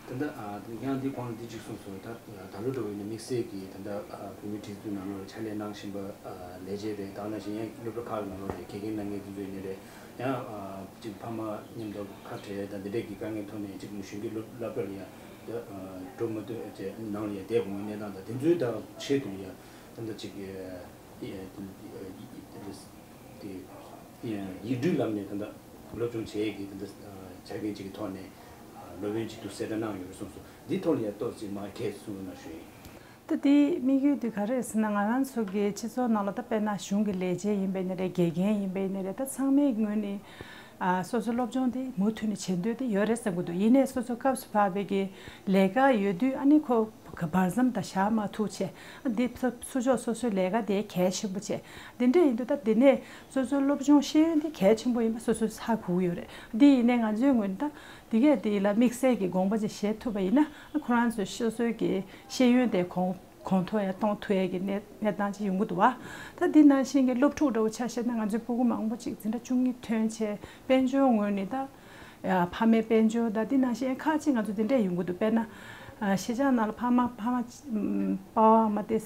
ད་ལྟ་ཨ་ཡང་འདི་གོང་ལ་འདི་གཅིག་གསུངས་སོང་། ད་ད་ལོ་འགྲོ་བའི་ནི་དམིགས་བསལ་གྱི་ད་ལྟ་ཨ་བོད་མིའི་སྒྲིག་འཛུགས་ནང་ལོགས་ལ་ཕྱག་ལས་གནང་བཞིན་པ་ཨ་ལས་བྱེད་རེད། ད་ནང་བཞིན་ཡང་སློབ་གྲྭ་ཁག་ནང་ལོགས་ལ་དགེ་རྒན་གནང་མཁན་དེ་ཚོ་ཡིན་ནི་རེད། ཡང་ཨ་གཅིག་ཕ་མ་མཉམ་དུ་ཁ་བྲལ་དང་འདི་འདྲས་ཀྱི་དཀའ་ངལ་ཐོག་ནས་གཅིག་གཞོན་སྐྱེས་སློབ་སློབ་གྲྭ་ལ་ཡང་ད་ཨ་འགྲོ་མ་ཐུབ་ཅེས་ནང་ལ་ཡང་བསྡད་དགོས་པའི་གནས་སྟངས་དང་། དེ་ཚོའི་ད་ཆེད་དུ་ཡང་ད་ལྟ་གཅིག་ཨ་ཨ་ཨ་དེ། ཡིག་འབྲུའི་ལམ་ནས་ད་ལྟ་སློབ་སྦྱོང་བྱེད་ཡས་ཀྱི་ད་ལྟ་བྱ་འགན་ཅིག་གི་ཐོག་ནས་སློབ་ཡོན་ཅིག་ཏུ་གསལ་བསྒྲགས་གནང་ཡོད་རེད་གསུངས་སོང་། འདི་ཐོག་ལ་ཡང་ཏོག་ཙམ་མར་ཁྱེད་གསུང་རོགས་གནང་ཞུ་ཡིན། ད་དེའི་དམིགས་ཡུལ་དེ་ག་རེ་རེད་ཟེར་ན། ང་རང་ཚོ་གི་སྤྱི་ཚོགས་ནང་ལ་ད་དཔེར་ན་གཞུང་གི་ལས་བྱེད་ཡིན་པ་ཡིན་ནའི་རེད། དགེ་རྒན་ཡིན་པ་ཡིན་ནའི་རེད། ད་ཚང་མའི་ངོས་ནས་ཨ་སོ་སོའི་སློབ་སྦྱོང་དེ་མུ་མཐུད་ནས་བྱེད་འདོད་དེ་ཡོད་རེད་བསམ་གྱི་འདུག་ཡིན་ནའི་སོ་སོ་སྐབས་སུ་བབས་པའི་གི་ལས་ཀ་ཡོད་དུས་ཨ་ནི་ཁོ་བར་མཚམས་དང་བཞག་མ་ཐུབ་བྱས། ཨ་འདི་ཚོ་ཚུར་ཕྱོགས་སོ་སོའི་ལས་ཀ་དེ་གལ་ཆེན་པོ་བྱས། འདི་འདྲ་ཡིན་དུས་ད་འདི་ནས་སོ་སོའི་སློབ་སྦྱོང་ཤེས་ཡོན་དེ་གལ་ཆེན་པོ་ཡིན་པ་སོ་སོས་ཧ་གོ་གི་ཡོད་རེད། འདི་ཡིན་ནའི་ང་ཚོའི་ངོས་ནས་ད་འདི་གས་འདི་ལ་དམིགས་བསལ་གྱི་དགོངས་པ་ཅིག་བཞེས་ཐུབ་པ་ཡིན་ན། ཨ་ཁོ་རང་ཚོའི་སོ་སོའི་གི་ཤེས་ཡོན་དེ་གོང་གོང་མཐོར་ཡང་གཏོང་ཐུབ་ཡས་ཀྱི་གནས་གནས་སྟངས་ཅིག་ཡོང་གི་འདུག་བ། ད་འདི་ནང་བཞིན་གྱི་སློབ་ཕྲུག་འདྲ་བོ་ཆ་བཞག་ན། ང་ཚོའི་ཕྲུ་གུ་མང་པོ་ཅིག་འཛིན་གྲྭ་བཅུ་གཉིས་ཐོན་བྱས་དཔལ་འབྱོར་ངོས་ནས་ད་ཡ་ཕ་མའི་དཔལ་འབྱོར་དང་འདི་ནང་བཞིན་ཁག་ཅིག་ང་ཚོ་འདི་འདྲས་ཡོང་གི་འདུག་དཔེར་ན་ཨ་གཞིས་ཆགས་ནང་ལ་ཕ་མ་ཕ་མ་ཨམ་པ་ཕ་མ་དེ་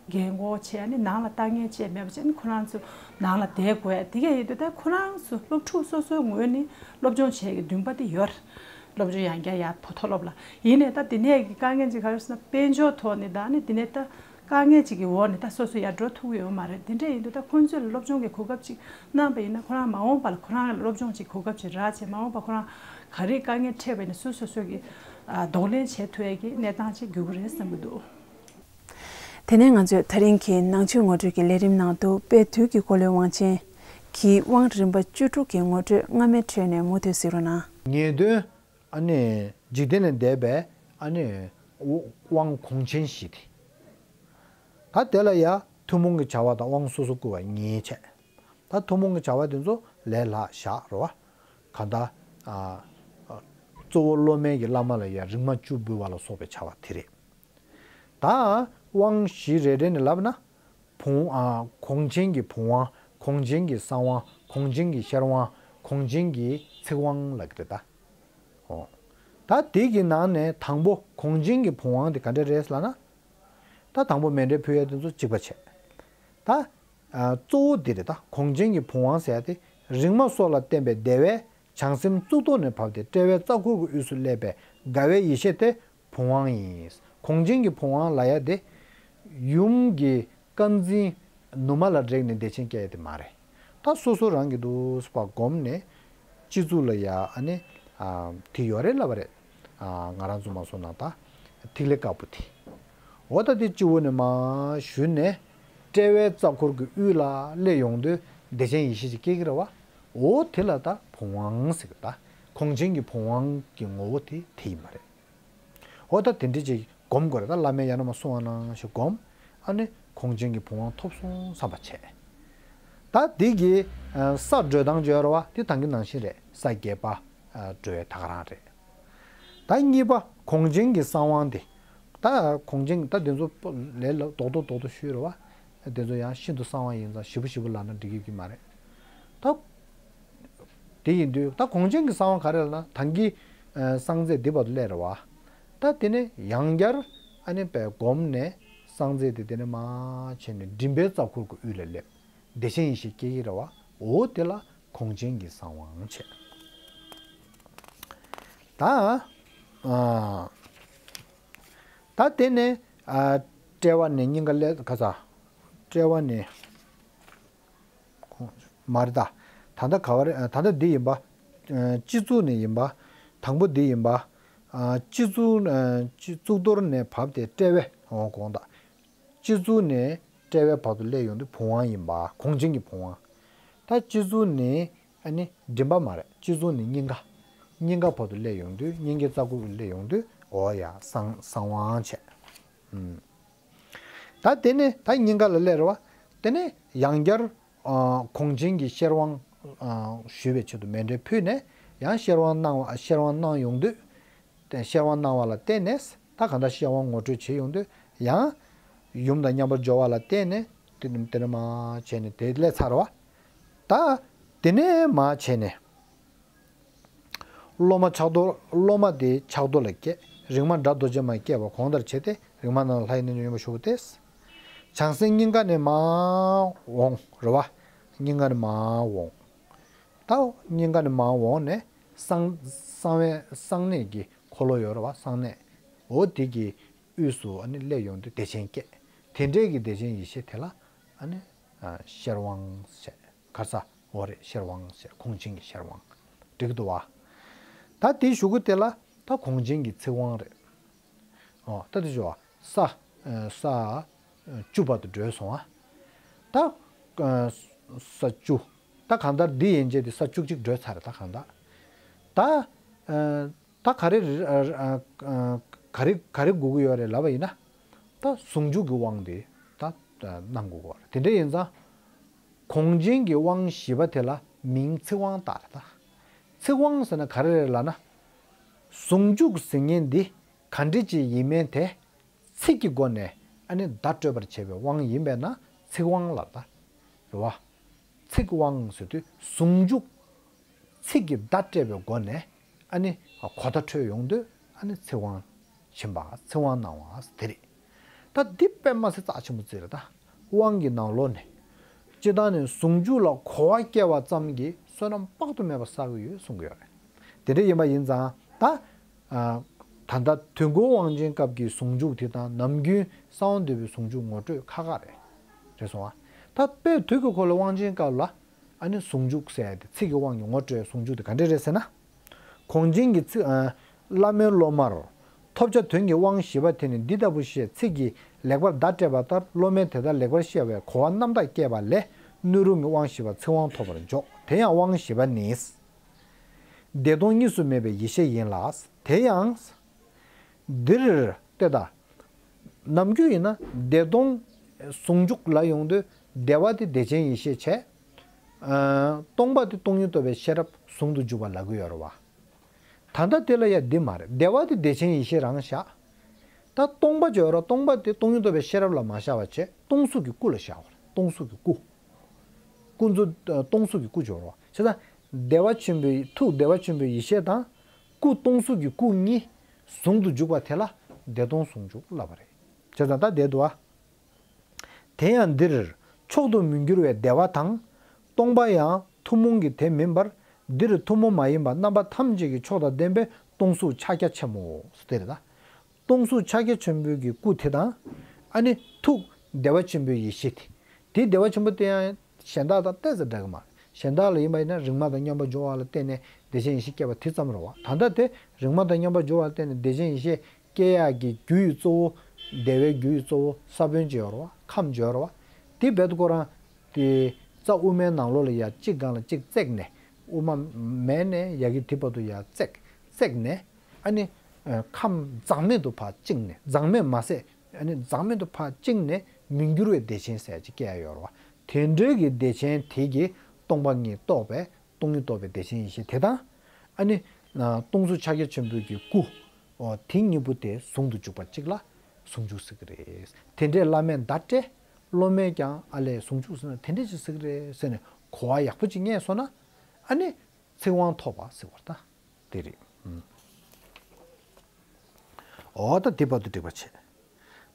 རྒན་གོག་བྱས། ཨ་ནི་ནང་ལ་ལྟ་མཁན་བྱས་མེད་པ་བྱས། ཨ་ནི་ཁོ་རང་ཚོ་ནང་ལ་བསྡད་དགོས་ཡ་དེ་གས་ཡིན་དུས། ད་ཁོ་རང་ཚོ་སློབ་ཕྲུག་སོ་སོའི་ངོས་ནས་སློབ་སྦྱོང་བྱེད་ཀྱི་འདུན་པ་དེ་ཡོད། སློབ་སྦྱོང་ཡང་བསྐྱར་ཡར་མཐོ་སློབ་ལ། ཡིན་ནའི་ད་དེ་ནས་ཀྱི་དཀའ་ངལ་ཅིག་ག་རེ་ཟེར་ན། དཔལ་འབྱོར་ཐོག་ནས་ད་ནི་དེ་ནས་ད་དཀའ་ངལ་ཅིག་གི་འོག་ནས་ད་སོ་སོ་ཡར་འགྲོ་ཐུབ་ཀྱི་ཡོད་མ་རེད། དེ་འདྲ་ཡིན་དུས་ད་ཁོང་ཚོས་ལ་སློབ་སྦྱོང་གི་གོ་སྐབས་ཅིག་གནང་པ་ཡིན་ན། ཁོ་རང་མ་འོངས་པ་ལ་ཁོ་རང་ལ་སློབ་སྦྱོང་ཅིག་གོ་སྐབས་ཅིག་རག་བྱས། མ་འོངས་པ་ཁོ་རང་ག་རེ་དཀའ་ངལ་འཕྲད་པ་ཡིན་ན་སོ་སོ་སོ་གི་ཨ་གདོང་ལེན་བྱེད་ཐུབ་ཡས་ཀྱི་གནས་སྟངས་ཅིག་འགྱུར་གྱི་རེད་བསམ་གྱི་འདུག་དེ་ནས་ང་ཚོས་ད་རིང་གི་ནང་ཆོས་ངོ་སྤྲོད་ཀྱི་ལས་རིམ་ནང་དུ། དཔལ་དུས་ཀྱི་འཁོར་ལོའི་དབང་ཆེན་གྱི་དབང་རིམ་པ་བཅུ་དྲུག་གི་ངོ་སྤྲོད་སྔ་མའི་ཁྲོད་ནས་མུ་མཐུད་གཟིགས་རོགས་གནང་། ངེས་དོན་ཨ་ནི་འཇིག་རྟེན་ལས་འདས་པའི་ཨ་ནི་དབང་གོང་ཆེན་བཞི་དེ། ད་དེ་ལ་ཡ་ཐུན་མོང་གི་བྱ་བ་དང་དབང་སོ་སོ་བསྐུར་བ་གཉིས་བྱས། ད་ཐུན་མོང་གི་བྱ་བ་དེ་ཚོ་ལས་སླ་བཞག་རེད་བ། གང་ལྟར་ཨ་གཙོ་བོ་སློབ་མའི་གི་བླ་མ་ལ་ཡ་རིག་མ་བཅུ་འབུལ་བ་ལ་སོགས་པའི་བྱ་བ་དེ་རེད། ད་དབང་བཞི་རེ་རེ་ནས་ལབ་ན། བུམ་ཨ་གོང་ཆེན་གྱི་བུམ་དབང་། གོང་ཆེན་གྱི་གསང་དབང་། གོང་ཆེན་གྱི་ཤེར་དབང་། གོང་ཆེན་གྱི་ཚིག་དབང་ལབ་ཀྱི་རེད་ད། འོ། ད་དེ་གི་ནང་ནས་དང་པོ་གོང་ཆེན་གྱི་བུམ་དབང་དེ་ག་འདྲ་རེད་ལབ་ན། ད་དང་པོ་མཎྜལ་ཕུལ་ཡས་དེ་ཚོ་གཅིག་པ་བྱས། ད་ཨ་གཙོ་བོ་འདི་རེད། ད་གོང་ཆེན་གྱི་བུམ་དབང་ཟེར་ཡ་དེ་རིག་མ་སོགས་ལ་བརྟེན་པའི་བདེ་བས་བྱང་སེམས་གཙུག་ཏོར་ནས་བབས་ཏེ་དཔྲལ་བའི་རྩ་འཁོར་གྱི་དབུས་སུ་སླེབས་པའི་དགའ་བའི་ཡེ་ཤེས་དེ་བུམ་དབང་ཡིན། གོང་ཆེན་གྱི་བུམ་དབང་ལབ་ཡ་དེ་ཡུམ་གྱི་དཀར་འཛིན་ནུ་མ་ལ་རེག་ནས་བདེ་ཆེན་སྐྱེ་ཡ་དེ་མ་རེད། ད་སོ་སོ་རང་གིས་འདུག་སེ་བསྒོམས་ནས་སྤྱི་གཙུག་ལ་ཡ་ཨ་ནི་ཨ་དེ་ཡོད་རེད་ལབ་པ་རེད། ཨ་ང་རང་ཚོ་མ་སོང་ན་ད་ཐིག་ལེ་དཀར་པོ་དེ། འོ་ད་དེ་སྤྱི་བོ་ནས་མར་བཞུས་ནས་དཔྲལ་བའི་རྩ་འཁོར་གྱི་དབུས་ལ་སླེབས་ཡོང་དུས་བདེ་ཆེན་ཡེ་ཤེས་ཅིག་སྐྱེ་གི་རེད་བ། འོ་དེ་ལ་ད་བུམ་དབང་ཟེར་གི། ད་གོང་ཆེན་གྱི་བུམ་དབང་གི་ངོ་བོ་དེ་དེ་ཡིན་པ་རེད། འོ་ད་དེ་འདྲ་ཅིག་སྒོམ་དགོས་རེད། ད་བླ་མས་ཡང་ན་མ་གསུང་བ་ནང་བཞིན་སྒོམ། ཨ་ནི་གོང་ཆེན་གྱི་བུམ་དབང་ཐོབ་སོང་བསམ་པ་བྱས། ད་འདི་གི་ཨ་ས་བགྲོད་སྟངས་བརྗོད་ར་བ་དེ་ད་གིན་ནང་བཞིན་རེད། ས་བརྒྱད་པ་ཨ་བགྲོད་ཡ་ད་ག་རང་རེད། ད་གཉིས་པ་གོང་ཆེན་གྱི་གསང་དབང་དེ། ད་གོང་ཆེན་ད་དེ་ཚོ་ལས་ལ་རྡོག་རྡོག་རྡོག་རྡོག་ཞུས་ར་བ། དེ་ཚོ་ཡང་ཤིན་ཏུ་གསང་བ་ཡིན་ཙང་ཞིབ་པོ་ཞིབ་པོ་ལབ་ན་འགྲིག་གི་མ་རེད། ད་དེ་ཡིན་དུས་ད་གོང་ཆེན་གྱི་གསང་བ་ག་རེ་ལབ་ན། ད་གིན་ཨ་གསང་རྫས་འདི་བར་དུ་སླེབས་ར་བ། ད་དེ་ནས་ཡང་བསྐྱར་ཨ་ནི་བས་བསྒོམས་ནས་གསང་རྫས་དེ་དེ་ནས་མར་ཕྱིན་ནས་མགྲིན་པའི་རྩ་འཁོར་གྱི་དབུས་ལ་སླེབས། བདེ་ཆེན་ཡེ་ཤེས་སྐྱེ་གི་ར་བ། འོ་དེ་ལ་གོང་ཆེན་གྱི་གསང་དབང་བྱས། ད་ཨ་ད་དེ་ནས་ཨ་དཔྲལ་བ་ནས་སྙིང་ག་ལ་ག་ས། དཔྲལ་བ་ནས་མ་རེད་ད། ད་ལྟ་ག་བ་རེད། ད་ལྟ་འདི་ཡིན་པ། ཨ་སྤྱི་གཙུག་ནས་ཡིན་པ། དང་པོ་འདི་ཡིན་པ། ཨ་སྤྱི་གཙུག་ཨ་སྤྱི་གཙུག་ཏོར་ནས་བབས་ཏེ་དཔྲལ་བའི་འོང་དགོངས་དག་སྤྱི་གཙུག་ནས་དཔྲལ་བའི་བར་དུ་སླེབས་ཡོང་དུས་བུམ་དབང་ཡིན་པ། གོང་ཆེན་གྱི་བུམ་དབང་། ད་སྤྱི་གཙུག་ནས་ཨ་ནི་མགྲིན་པ་མ་རེད། སྤྱི་གཙུག་ནས་སྙིང་ག་སྙིང་ག་བར་དུ་སླེབས་ཡོང་དུས། སྙིང་གའི་རྩ་འཁོར་དུ་སླེབས་ཡོང་དུས་འོ་ཡ་གསང་གསང་དབང་བྱས། ཨུམ། ད་དེ་ནས་ད་སྙིང་ག་ལ་སླེབས་ར་བ། དེ་ནས་ ཡང་བསྐྱར་ཨ་གོང་ཆེན་གྱི་ཤེར་དབང་ཨ་ཞུ་བའི་ཆེད་དུ་མཎྜལ་ཕུལ་ནས་ཡང་ཤེར་དབང་གནང་བ་ཤེར་དབང་གནང་ཡོང་དུས། ཏེ་ཤེར་དབང་གནང་བ་ལ་བརྟེན་ནས་ད་གང་ལྟར་ཤེར་དབང་ངོ་སྤྲོད་བྱེད་ཡོང་དུས་ཡང་ཡུམ་དང་མཉམ་པར་སྦྱོར་བ་ལ་བརྟེན་ནས་དེ་དེ་ནས་མར་བྱས་ནས་དེ་ལས་ཚར་བ། ད་དེ་ནས་མར་བྱས་ནས། སློབ་མ་ཕྱག་རྡོར་སློབ་མ་དེ་ཕྱག་རྡོར་ལ་སྐྱེས། རིག་མ་སྒྲ་རྡོ་རྗེ་མར་སྐྱེས་པ་གོང་ལྟར་བྱས་ཏེ་རིག་མ་རྣམས་ལ་ལྷའི་རྣལ་འབྱོར་སྙིང་པོ་ཞུ་བ་སྟེ། བྱང་སེམས་སྙིང་ག་ནས་མར་འོང་རེད་བ། སྙིང་ག་ནས་མར་འོང་། ད་སྙིང་ག་ནས་མར་འོང་ནས་གསང་གསང་བའི་གསང་གནས་ཀྱི་འཁོར་ལོ་ཡོད་རེད་བ། གསང་གནས། འོ་དེ་གི་དབུས་སུ་ཨ་ནི་སླེབས་ཡོང་དུས་བདེ་ཆེན་སྐྱེས། དེ་འདྲའི་གི་བདེ་ཆེན་ཡེ་ཤེས་དེ་ལ་ཨ་ནི་ཨ་ཤེར་དབང་ཟེར། ག་ས་འོ་རེད། ཤེར་དབང་ཟེར། གོང་ཆེན་གྱི་ཤེར་དབང་འགྲིག་འདུག་བ། ད་དེའི་གཞུག་གུ་དེ་ལ་ད་གོང་ཆེན་གྱི་ཚིག་དབང་རེད། ཨོ་ད་དེ་ཞུ་བ་ས་ཨ་ས་བཅུ་བར་དུ་འགྲོས་སོང་ཨ། ད་ཨ་ས་བཅུ། ད་གང་ལྟར་འདི་ཡན་ཆད་དེ་ས་བཅུ་གཅིག་འགྲོས་ཚར་རེད། ད་གང་ལྟར་ད་ཨ་ད་ག་རེ་རེད། ཨ་ཨ་ག་རེ་ག་རེ་དགོས་ཀྱི་ཡོད་རེད་ལབ་པ་ཡིན་ན། ད་ཟུང་འཇུག་གི་དབང་དེ་ད་གནང་དགོས་ཀྱི་ཡོད་རེད། དེ་འདྲ་ཡིན་ཙང་། གོང་ཆེན་གྱི་དབང་བཞི་པ་དེ་ལ་མིང་ཚིག་དབང་བཏགས་རེད་ད། ཚིག་དབང་ཟེར་ན་ག་རེ་རེད་ལབ་ན། ཟུང་འཇུག་ཟེར་མཁན་འདི་ག་འདྲ་ཅིག་ཡིན་མིན་དེ་ཚིག་གི་སྒོ་ནས་ཨ་ནི་བརྡ་སྤྲོད་པར་བྱེད་པའི་དབང་ཡིན་པས་ན་ཚིག་དབང་ལབ་ད། རེད་བ། ཚིག་དབང་ཟེར་དུས་ཟུང་འཇུག་ཚིག་གི་བརྡ་སྤྲད་པའི་སྒོ་ནས་ཨ་ནི་གོ་བརྡ་འཕྲོད་ཡོང་དུས་ཨ་ནི་ཚིག་དབང་ཕྱིན་པ། ཚིག་དབང་གནང་བ་དེ་རེད། ད་འདི་དཔེ་མ་སྲིད་རྩ་ཆེན་པོ་ཅིག་རེད་ད། དབང་གི་ནང་ལོགས་ནས་སྤྱིར་བཏང་ནས་ཟུང་འཇུག་ལ་གོ་བ་སྐྱེ་བ་ཙམ་གྱིས་བསོད་ནམས་དཔག་ཏུ་མེད་པ་བསགས་ཀྱི་ཡོད་གསུང་གི་ཡོད་རེད། དེ་འདྲ་ཡིན་པ་ཡིན་ཙང་ད། ཨ་ད་ལྟ་དུས་འཁོར་དབང་ཆེན་སྐབས་ཀྱི་ཟུང་འཇུག་དེ་དང་ནམ་རྒྱུན་གསང་བ་འདུས་པའི་ཟུང་འཇུག་ངོ་སྤྲོད་ཁག་ཁག་རེད། རེད་སོང་ཨ། ད་དཔེ་དུས་ཀྱི་འཁོར་ལོའི་དབང་ཆེན་སྐབས་ལ་ཨ་ནི་ཟུང་འཇུག་ཟེར་ཡ་དེ་ཚིག་གི་དབང་གིས་ངོ་སྤྲོད་ཟུང་འཇུག་དེ་ག་འདྲ་རེད་ཟེར་ན། གོང་ཆེན་གྱི་ཚིག་ཨ་བླ་མའི་སློབ་མར་ཐོབ་བྱ་དོན་གྱི་དབང་བཞི་པ་དེ་ནི་འདི་ལྟ་བུ་ཞེས་ཚིག་གིས་ལེགས་པར་བརྡ་སྤྲད་པ་ལྟར་སློབ་མས་དེ་ལྟར་ལེགས་པར་ཤེས་པའི་གོ་བ་རྣམ་དག་སྐྱེས་པ་ལས་སྣོད་རུང་གི་དབང་བཞི་པ་ཚིག་དབང་ཐོབ་པར་འཇོག་དེ་ཡང་དབང་བཞི་པ་ནི། བདེ་སྟོང་གཉིས་སུ་མེད་པའི་ཡེ་ཤེས་ཡིན་ལ། དེ་ཡང་། འདིར་ལྟོས་དང་། ནམ་རྒྱུན་ཡིན་ན་བདེ་སྟོང་ཟུང་འཇུག་ལ་ཡོང་དུས་བདེ་བ་དེ་བདེ་ཆེན་ཡེ་ཤེས་བྱས། ཨ་སྟོང་པ་དེ་སྟོང་ཉིད་རྟོགས་པའི་ཤེས་རབ་ཟུང་དུ་འཇུག་པ་ལབ་ཀྱི་ཡོད་རེད་བ། ད་ལྟ་དེ་ལ་ཡང་འདི་མ་རེད། བདེ་བ་དེ་བདེ་ཆེན་ཡེ་ཤེས་རང་བཞག་ད་སྟོང་པ་བརྗོད་རོགས། སྟོང་པ་དེ་སྟོང་ཉིད་རྟོགས་པའི་ཤེས་རབ་ལ་མ་བཞག་པ་བྱས་སྟོང་གཟུགས་ཀྱི་སྐུ་ལ་བཞག་པ་རེད། སྟོང་གཟུགས་ཀྱི་སྐུ། ཀུན་རྫོབ་ཨ་སྟོང་གཟུགས་ཀྱི་སྐུ་སྦྱོར་བ་བྱས་ཙང་། བདེ་བ་ཆེན་པོའི་ཐུགས་བདེ་བ་ཆེན་པོའི་ཡེ་ཤེས་དང་། སྐུ་སྟོང་གཟུགས་ཀྱི་སྐུ་གཉིས་ཟུང་དུ་འཇུག་པ་དེ་ལ་བདེ་སྟོང་ཟུང་འཇུག་ལབ་པ་རེད། བྱས་ཙང་ད་བདེ་འདུག་ཨ། དེ་ཡང་འདིར་མཆོག་ཏུ་མི་འགྱུར་བའི་བདེ་བ་དང་། སྟོང་པ་ཡང་ཐུན་མོང་གི་དེ་མིན་པར། འདིར་ཐུན་མོང་མ་ཡིན་པ་རྣམ་པ་ཐམས་ཅད་ཀྱི་མཆོག་དང་ལྡན་པའི་སྟོང་གཟུགས་ཕྱག་རྒྱ་ཆེན་མོ་ཟེར་དེ་རེད་ད། སྟོང་གཟུགས་ཕྱག་རྒྱ་ཆེན་པོའི་གི་སྐུ་དེ་དང་། ཨ་ནི་ཐུགས་བདེ་བ་ཆེན་པོའི་ཡེ་ཤེས་དེ། དེ་བདེ་བ་ཆེན་པོ་དེ་ཡང་གཞན་དག་དང་ཏོག་ཙམ་འདྲ་གི་མ་རེད། གཞན་དག་ལ་ཡིན་པ་ཡིན་ན་རིག་མ་དང་མཉམ་པར་སྦྱོར་བ་ལ་བརྟེན་ནས་བདེ་ཆེན་ཡེ་ཤེས་སྐྱེ་བ་དེ་ཙམ་རེད་བ། ད་ལྟ་དེ་རིག་མ་དང་མཉམ་པར་སྦྱོར་བ་ལ་བརྟེན་ནས་བདེ་ཆེན་ཡེ་ཤེས་སྐྱེ་ཡག་གི་རྒྱུ་ཡི་གཙོ་བོ། བདེ་བའི་རྒྱུ་ཡི་གཙོ་བོ་ས་བོན་ཅིག་ཡོད་རེད་བ། ཁམས་ཅིག་ཡོད་རེད་བ། དེ་རྦད་དེ་ཁོ་རང་དེ་རྩ་དབུ་མའི་ནང་ལོགས་ལ་ཡ་གཅིག་སྒང་ལ་གཅིག་བརྩེགས་ནས་དབུ་མ་མེད་ནས་ཡ་གི་དེ་བར་དུ་ཡ་བརྩེགས་བརྩེགས་ནས། ཨ་ནི། ཨ་ཁམས་འཛག་མེད་དུ་ཕར་བཅིངས་ནས། འཛག་མེད་མ་ཟད་ཨ་ནི་འཛག་མེད་དུ་ཕར་བཅིངས་ནས་མི་འགྱུར་བའི་བདེ་ཆེན་ཟེར་ཅིག་སྐྱེ་ཡ་ཡོད་རེད་བ། དེ་འདྲའི་གི་བདེ་ཆེན་དེ་གི་སྟོང་པ་ཉིད་རྟོགས་པའི་སྟོང་ཉིད་རྟོགས་པའི་བདེ་ཆེན་ཡེ་ཤེས་དེ་དང་། ཨ་ནི། ཨ་སྟོང་གཟུགས་ཕྱག་རྒྱ་ཆེན་པོའི་གི་སྐུ། ཨོ་དེ་གཉིས་པོ་དེ་ཟུང་དུ་འཇུག་པ་གཅིག་ལ་ཟུང་འཇུག་ཟེར་གི་རེད། དེ་འདྲའི་བླ་མས་བརྡ་སྤྲད། སློབ་མས་ཀྱང་ཨ་ལས་ཟུང་འཇུག་ཟེར་ན་དེ་འདྲ་ཅིག་ཟེར་གི་རེད་ཟེར་ནས་གོ་བ་ཡག་པོ་ཅིག་རྙེད་སོང་ན། ཨ་ནི། ཚིག་དབང་ཐོབ་པ་ཟེར་བ་ད། དེ་རེད། ཨུམ། འོ་ད་དེ་བར་དུ་འགྲིག་པ་བྱེད།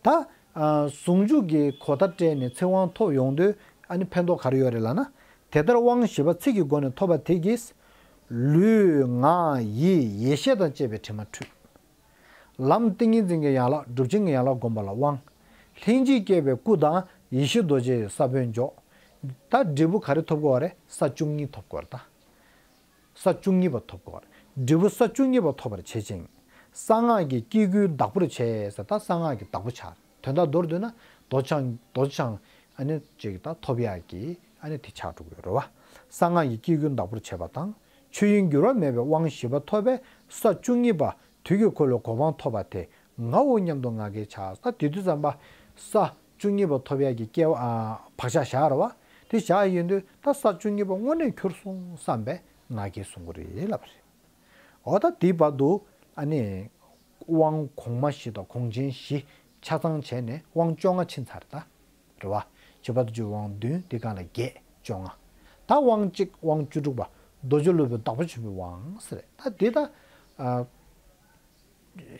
ད། ཨ་ཟུང་འཇུག་གི་གོ་བརྡ་སྤྲད་ནས་ཚིག་དབང་ཐོབ་ཡོང་དུས་ཨ་ནི་ཕན་ཐོགས་ག་རེ་ཡོད་རེད་ལབ་ན། དེ་ལྟར་དབང་བཞི་པ་ཚིག་གི་སྒོ་ནས་ཐོབ་པ་དེ་གིས། ལུས་ངག་ཡིད་ཡེ་ཤེས་དང་བཅས་པའི་དྲི་མ་འཁྲུད། ལམ་ཏིང་ངེ་འཛིན་གྱི་ཡན་ལག་སྒྲུབ་ཆེན་གྱི་ཡན་ལག་བསྒོམ་པ་ལ་དབང་། ལྷན་ཅིག་སྐྱེས་པའི་སྐུ་དང་ཡེ་ཤེས་རྡོ་རྗེའི་ས་བོན་འཇོག་ད་འབྲས་བུ་ག་རེ་ཐོབ་དགོས་པ་རེད། ས་བཅུ་གཉིས་ཐོབ་དགོས་རེད་ད། ས་བཅུ་གཉིས་པ་ཐོབ་དགོས་རེད། འབྲས་བུ་ས་བཅུ་གཉིས་པ་ཐོབ་པར་བྱེད་ཅིང་། གསང་སྔགས་ཀྱི་སྐྱེ་དགུའི་བདག་པོར་བྱས་ཟེར། ད་གསང་སྔགས་ཀྱི་བདག་པོ་ཆགས། དོན་དག་མདོར་བསྡུས་ན་རྡོ་རྗེ་འཆང་རྡོ་རྗེ་འཆང་ཨ་ནི་ཅིག་ད་ཐོབ་ཡག་གི་ཨ་ནི་དེ་ཆགས་འགྲོ་གི་ཡོད་རེད་བ། གསང་སྔགས་ཀྱི་སྐྱེ་དགུའི་བདག་པོར་བྱས་པ་དང་། ཆོས་དབྱིངས་འགྱུར་བ་མེད་པའི་དབང་བཞི་པ་ཐོབ་པས་ས་བཅུ་གཉིས་པ་དུས་ཀྱི་འཁོར་ལོའི་གོ་འཕང་ཐོབ་པ་དེ་ངའོ་སྙམ་དུ་ང་རྒྱལ་ཆགས། ད་དེ་དུས་ཙམ་པ་ས་བཅུ་གཉིས་པ་ཐོབ་ཡག་གི་སྐལ་བ་ཨ་བག་ཆགས་བཞག་རེད་བ། དེ་བཞག་ཡོང་དུས་ད་ས་བཅུ་གཉིས་པ་དངོས་གནས་འཁྱོལ་སོང་བསམ་པའི་ང་རྒྱལ་གསུང་གི་རེད་ལབ་པ་རེད། འོ་ད་དེའི་བར་དུ་ཨ་ནི་དབང་གོང་མ་བཞི་དང་གོང་ཆེན་བཞི་ཆ་ཚང་བྱས་ནས་དབང་བཅོ་ལྔ་ཕྱིན་ཚར་ད། རེད་བ། བྱེད་པ་དུ་བཅུ་དབང་བདུན་དེ་གང་ལ་བརྒྱད་བཅོ་ལྔ། ད་དབང་གཅིག་དབང་བཅུ་དྲུག་པ་རྡོ་རྗེ་སློབ་དཔོན་བདག་པོ་ཆེན་པོའི་དབང་ཟེར་ད་དེ་ད།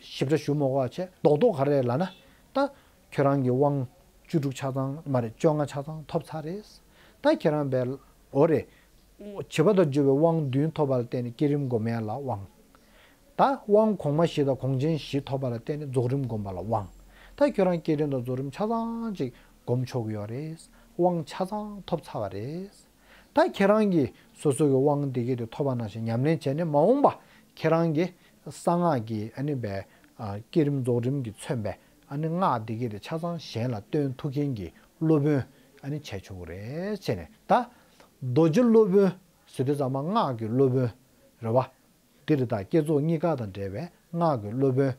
ཞིབ་ཕྲ་ཞུ་མ་དགོས་པ་བྱས་རྡོག་རྡོག་ག་རེ་ལབ་ན། ད་ཁྱོད་རང་གི་དབང་བཅུ་དྲུག་ཆ་ཚང་མ་རེད་བཅོ་ལྔ་ཆ་ཚང་ཐོབ་ཚར་རེད། ད་ཁྱེད་རང་བས་འོ་རེད། བྱེད་པ་དང་བཅུ་པའི་དབང་བདུན་ཐོབ་པ་ལ་བརྟེན་ནས་བསྐྱེད་རིམ་སྒོམ་ཡ་ལ་དབང་། ད་དབང་གོང་མ་བཞི་དང་གོང་ཆེན་བཞི་ཐོབ་པ་ལ་བརྟེན་ནས་རྫོགས་རིམ་སྒོམ་པ་ལ་དབང་། ད་ཁྱོད་རང་བསྐྱེད་རིམ་དང་རྫོགས་རིམ་ཆ་ཚང་ཅིག་སྒོམ་ཆོག་གི་ཡོད་རེད། དབང་ཆ་ཚང་ཐོབ་ཚར་བ་རེད། ད་ཁྱེད་རང་གིས་སོ་སོ་གི་དབང་འདི་གས་དེ་ཐོབ་པ་ནང་བཞིན་ཉམས་ལེན་བྱས་ནས་མ་འོངས་པ་ཁྱེད་རང་གི་གསང་སྔགས་ཀྱི་ཨ་ནི་བའི་བསྐྱེད་རིམ་རྫོགས་རིམ་གྱིས་མཚོན་པའི་ཨ་ནི་སྔགས་འདི་གས་དེ་ཆ་ཚང་གཞན་ལ་སྟོན་ཐུབ་མཁན་གྱི་སློབ་དཔོན་ཨ་ནི་བྱས་ཆོག་གི་རེད་བྱས་ནས་ད། རྡོ་རྗེ་སློབ་དཔོན་ཟེར་དུས་ཙམ་པ་སྔགས་ཀྱི་སློབ་དཔོན་རེད་བ། འདི་རེད་ད་བསྐྱེད་རྫོགས་གཉིས་ཀ་དང་འབྲེལ་བའི་སྔགས་ཀྱི་སློབ་དཔོན་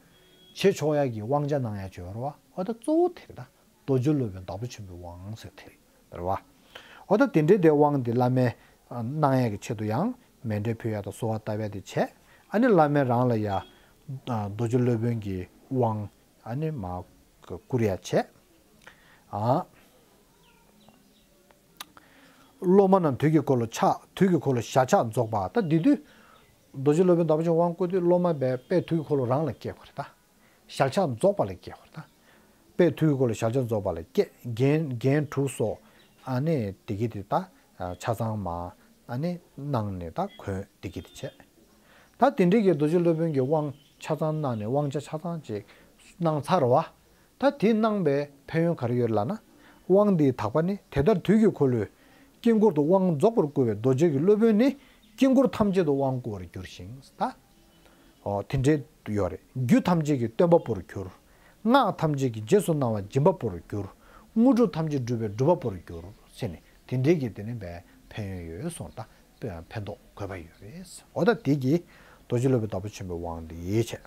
བྱེད་ཆོག་ཡ་གི་དབང་ཆ་གནང་ཡ་ཅིག་ཡོད་རེད་བ། འོ་ད་གཙོ་བོ་དེ་རེད་ད། རྡོ་རྗེ་སློབ་དཔོན་བདག་པོ་ཆེན་པོའི་དབང་ཟེར་དེ་རེད་བ། འོ་ད་དེ་འདྲའི་དེ་དབང་འདི་བླ་མས་གནང་ཡ་གི་ཆེད་དུ་ཡང་མཎྜལ་ཕུལ་ཡ་དང་གསོལ་བ་བཏབ་ཡ་དེ་བྱས། ཨ་ནི་བླ་མས་རང་ལ་ཡ་རྡོ་རྗེ་སློབ་དཔོན་གྱི་དབང་ཨ་ནི་མ་བསྐུར་ཡ་བྱས། ཨ། སློབ་མ་རྣམས་དུས་ཀྱི་འཁོར་ལོ་ཕྱག་དུས་ཀྱི་འཁོར་ལོ་ཞལ་ཕྱག་རྫོགས་པ་ད་འདི་དུས། རྡོ་རྗེ་སློབ་དཔོན་བདག་པོ་ཆེན་དབང་བསྐུར་དུས་སློབ་མ་བས་དཔེ་དུས་ཀྱི་འཁོར་ལོ་རང་ལ་བསྐྱེད་དགོས་རེད་ད། ཞལ་ཕྱག་རྫོགས་པ་ལ་བསྐྱེད་དགོས་རེད་ད། དཔེ་དུས་ཀྱི་འཁོར་ལོ་ཞལ་ཕྱག་རྫོགས་པ་ལ་བསྐྱེད་རྒྱན་རྒྱན་དྲུག་སོགས་ཨ་ནི་དེ་གི་དེ་ད་ཆ་ཚང་མ་ཨ་ནི་གནང་ནས་ད་གོན་དེ་གི་དེ་བྱས། ད་དེ་འདྲའི་གི་རྡོ་རྗེ་སློབ་དཔོན་གྱི་དབང་ཆ་ཚང་གནང་ནས་དབང་ཆ་ཆ་ཚང་ཅིག་གནང་ཚར་བ། ད་དེ་གནང་པའི་ཕན་ཡོན་ག་རེ་ཡོད་ལབ་ན། དབང་འདིའི་དག་པ་ནི་དེ་ལྟར་དུས་ཀྱི་འཁོར་ལོའི་དཀྱིལ་འཁོར་དུ་དབང་རྫོགས་པར་བསྐུར་བའི་རྡོ་རྗེ་གི་སློབ་དཔོན་ནི་དཀྱིལ་འཁོར་ཐམས་ཅད་དུ་དབང་བསྐུར་བར་འགྱུར་ཞིང་ད། ཨོ་དེ་འདྲའི་ཡོད་རེད། རྒྱུད་ཐམས་ཅད་ཀྱི་སྟོན་པ་པོར་གྱུར། སྔགས་ཐམས་ཅད་ཀྱི་རྗེས་སུ་གནང་བ་སྦྱིན་པ་པོར་གྱུར། དངོས་གྲུབ་ཐམས་ཅད་སྒྲུབ་པའི་སྒྲུབ་པ་པོར་གྱུར་ཟེར་ནས་དེ་འདྲའི་གི་དེ་ནི་བས་ཕན་ཡོན་ཡོད་གསུངས་ད། ཕན་ཐོགས་དགོས་པ་ཡོད་རེད། འོ་ད་དེ་གི་རྡོ་རྗེ་སློབ་དཔོན་བདག་པོ་ཆེན་པོའི་དབང་འདི་ཡིད་ཆེས།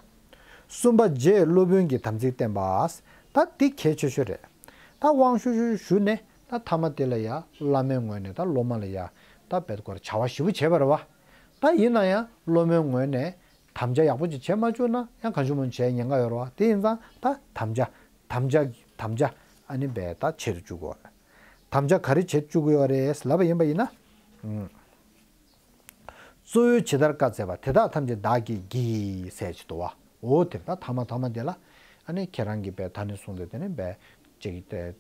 གསུམ་པ་རྗེས་སློབ་དཔོན་གྱི་དམ་ཚིག་བསྟན་པ། ད་འདི་གལ་ཆེ་ཤོས་རེད། ད་དབང་ཞུ་ཞུ་ཞུ་ནས་ད་ཐ་མ་དེ་ལ་ཡ་བླ་མའི་ངོས་ནས་ད་སློབ་མ་ལ་ཡ་ད་བེད་སྐོར་བྱ་བ་ཞེ་པོ་བྱས་པ་རེད་བ། ད་ཡིན་ན་ཡང་སློབ་མའི་ངོས་ནས་དམ་བཅའ་ཡག་པོ་ཅིག་བྱས་མ་བཅུག་ན་ཡང་གང་བྱུང་མང་བྱས་ཉེན་ཁ་ཡོད་རེད་བ། དེ་ཡིན་ཙང་ད་དམ་བཅའ་དམ་བཅའ་དམ་བཅའ་ཨ་ནི་བས་ད་བྱེད་དུ་བཅུག་དགོས། དམ་བཅའ་ག་རེ་བྱེད་བཅུག་གི་ཡོད་རེད་ལབ་པ་ཡིན་པ་ཡིན་ན། གཙོ་བོས་ཇི་ལྟར་བཀའ་སྩལ་པ་དེ་དག་ཐམས་ཅད་བདག་གིས་བགྱི་ཟེར་གྱི་འདུག་བ། འོ་དེ་ད་ཐ་མ་ཐ་མ་དེ་ལ་ཨ་ནི་ཁྱེད་རང་གིས་བས་ད་ནི་གསུངས་ཏེ་དེ་ནི་བས་ཅིག་དེ་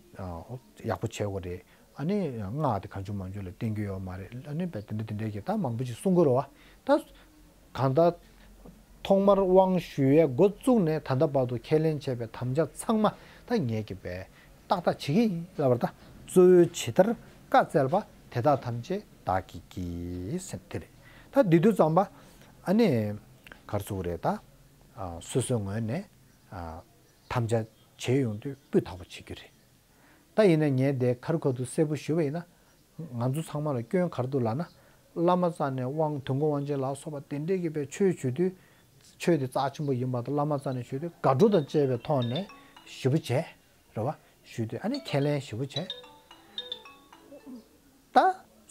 ཡག་པོ་བྱེད་དགོས་རེད། ཨ་ནི་སྔགས་དེ་གང་བྱུང་མང་བྱུང་ལ་བསྟན་རྒྱུ་ཡོད་མ་རེད། ཨ་ནི་བས་དེ་འདྲ་དེ་འདྲའི་གི་ད་མང་པོ་ཅིག་གསུང་གི་རེད་བ། ད་གང་ལྟར་ཐོག་མར་དབང་ཞུ་ཡས་འགོ་བཙུགས་ནས་ད་ལྟ་བར་དུ་ཁས་ལེན་བྱས་པའི་དམ་བཅའ་ཚང་མ་ད་ངེད་ཀྱིས་བས་ཏག་ཏག་བྱེད་ཀྱི་ཡིན་ལབ་པ་རེད། ད་གཙོ་བོས་ཇི་ལྟར་བཀའ་སྩལ་པ་དེ་དག་ཐམས་ཅད་བདག་གིས་བགྱི་ཟེར་དེ་རེད། ད་འདི་དུས་ཙམ་པ་ཨ་ནི་ག་རེ་ཟེར་དགོས་རེད་ད། སོ་སོའི་ངོས་ནས་དམ་བཅའ་བྱེད་ཡོང་དུས་སྤུས་དག་པོ་བྱེད་རྒྱུ་རེད། ད་ཡིན་ན་ངས་དེ་ཁ་རུ་ཁ་ཐུག་གསལ་པོ་ཞུས་པ་ཡིན་ན། ང་ཚོ་ཚང་མ་ལ་སྐྱོན་ག་རེ་འདུག་ལབ་ན། བླ་མ་རྩ་ནས་དབང་དོན་གོ་དབང་ཆེན་ལ་སོགས་པ་དེ་འདྲས་ཀྱི་པའི་ཆོས་ཞུ་དུས། ཆོས་དེ་རྩ་ཆེན་པོ་ཡིན་པ་དང་བླ་མ་རྩ་ནས་ཞུ་དུས་དགའ་སྤྲོ་དང་བཅས་པའི་ཐོག་ནས་ཞེ་པོ་བྱས། རེད་བ། ཞུ་དུས་ཨ་ནི་ཁས་ལེན་ཞེ་པོ་བྱས། ད་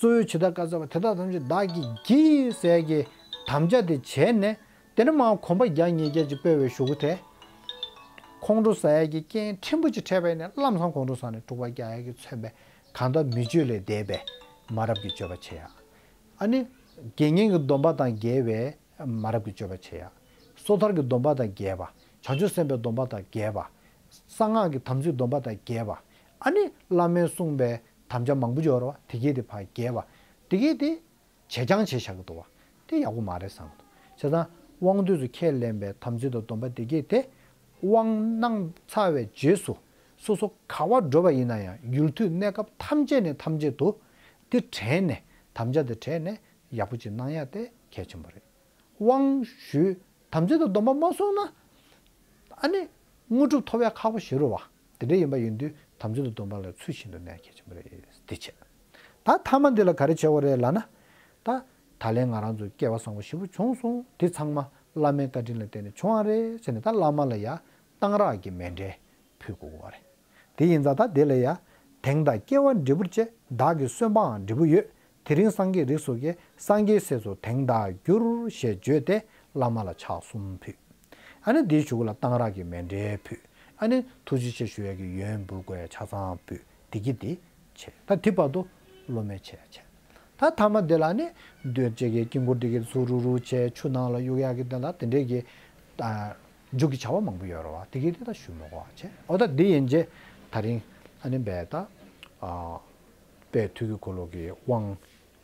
གཙོ་བོས་ཇི་ལྟར་བཀའ་སྩལ་པ་དེ་དག་ཐམས་ཅད་བདག་གིས་བགྱི་ཟེར་གྱི་དམ་བཅའ་དེ་བྱས་ནས་དེ་ནས་མར་གོམ་པ་བརྒྱ་ཉིས་བརྒྱ་ཅིག་སྤོས་པའི་གཞུག་གུ་དེ། ཁོང་ཁྲོ་ཟ་ཡས་ཀྱི་རྐྱེན་ཕྲན་བུ་ཅིག་འཕྲད་པ་ཡིན་ན་ལམ་སང་ཁོང་ཁྲོ་ཟ་ནས་འཁྲུག་པ་རྒྱག་ཡས་ཀྱིས་མཚོན་པའི་གང་ལྟར་མི་སྤྱོད་ལས་འདས་པའི་མ་རབས་ཀྱི་སྤྱོད་པ་བྱེད་ཡ། ཨ་ནི། དགེ་བསྙེན་གྱི་སྡོམ་པ་དང་འགལ་བའི་མ་རབས་ཀྱི་སྤྱོད་པ་བྱེད་ཡ། སོ་ཐར་གྱི་སྡོམ་པ་དང་འགལ་བ། བྱང་ཆུབ་སེམས་དཔའི་སྡོམ་པ་དང་འགལ་བ། གསང་སྔགས་ཀྱི་དམ་ཚིག་སྡོམ་པ་དང་འགལ་བ། ཨ་ནི་བླ་མས་གསུངས་པའི་དམ་བཅའ་མང་པོ་ཡོད་རེད་བ། དེ་གས་དེ་ཕར་འགལ་བ། དེ་གས་དེ་བྱེད་རྐྱང་བྱེད་བཞག་གི་འདུག་བ། དེ་ཡག་པོ་མ་རེད་བསམ་གི་འདུག་བྱས་ཙང་དབང་དུས་སུ་ཁས་ལེན་པའི་དམ་ཚིག་དང་སྡོམ་པ་དེ་གས་དེ། དབང་གནང་ཚར་བའི་རྗེས་སུ་སོ་སོ་ག་བར་འགྲོ་བ་ཡིན་ན་ཡང་ཡུལ་དུས་གནས་སྐབས་ཐམས་ཅད་ནས་ཐམས་ཅད་དུ་དེ་དྲན་ནས་དམ་བཅའ་དེ་དྲན་ནས་ཡག་པོ་ཅིག་གནང་ཡ་དེ་གལ་ཆེན་པོ་རེད། དབང་ཞུས་དམ་ཚིག་དང་སྡོམ་པ་མ་སྲུང་ན་ཨ་ནི་དངོས་གྲུབ་ཐོབ་ཡ་ཁག་པོ་ཞིག་རེད་བ། དེ་འདྲ་ཡིན་པ་ཡིན་དུས་དམ་ཚིག་དང་སྡོམ་པ་ལ་ཚུལ་བཞིན་དུ་གནས་གལ་ཆེན་པོ་རེད། དེ་བྱས། ད་ཐ་མ་འདི་ལ་ག་རེ་བྱེད་དགོས་རེད་ལབ་ན། ད་ད་ལན་ང་རང་ཚོ་སྐལ་བ་བཟང་པོ་ཞེ་པོ་བྱུང་སོང་། དེ་ཚང་མ་བླ་མའི་བཀའ་དྲིན་ལ་བརྟེན་ནས་བྱུང་བ་རེད་ཟེར་ནས་ད་བླ་མ་ལ་ཡ་གཏང་རག་གི་མཎྜལ་ཕུལ་དགོས་པ་རེད། དེ་ཡིན་ཙང་ད་དེ་ལ་ཡ་ དེང་བདག་སྐྱེ་བ་འབྲས་བུར་བཅས། བདག་གི་གསོན་པའང་འབྲས་བུ་ཡོད། དེ་རིང་སངས་རྒྱས་རིགས་སུ་སྐྱེས། སངས་རྒྱས་སྲས་སུ་དེང་བདག་འགྱུར། ཞེས་བརྗོད་དེ་བླ་མ་ལ་ཕྱག་གསུམ་ཕུལ། ཨ་ནི་དེའི་གཞུག་ལ་གཏང་རག་གི་མཎྜལ་ཕུལ། ཨ་ནི་ཐུགས་རྗེ་ཆེ་ཞུ་ཡས་ཀྱི་ཡོན་འབུལ་དགོས་ཡ་ཆ་ཚང་ཕུལ། དེ་གི་དེ་བྱས། ད་དེ་བར་དུ་སློབ་མའི་ཆས་བྱས། ད་མཐའ་མ་དེ་ལ་ནི་འདོད་བྱེད་ཀྱི་དཀྱིལ་འཁོར་དེ་གི་ཚུར་རུ་རུ་བྱས། ཆུ་ནང་ལ་གཡུག་ཡག་གི་དེ་ལ་དེ་འདྲས་ཀྱི་ཨ་མཇུག་གི་བྱ་བ་མང་པོ་ཡོད་རེད་བ། དེ་གི་དེ་ད་ཞུ་མི་དགོས་བ་བྱས། འོ་ད་འདི་ཡན་ཆད་ད་རིང་ཨ་ནི་བས་ད་ཨ་དཔལ་དུས་ཀྱི་འཁོར་ལོ་གི་དབང་།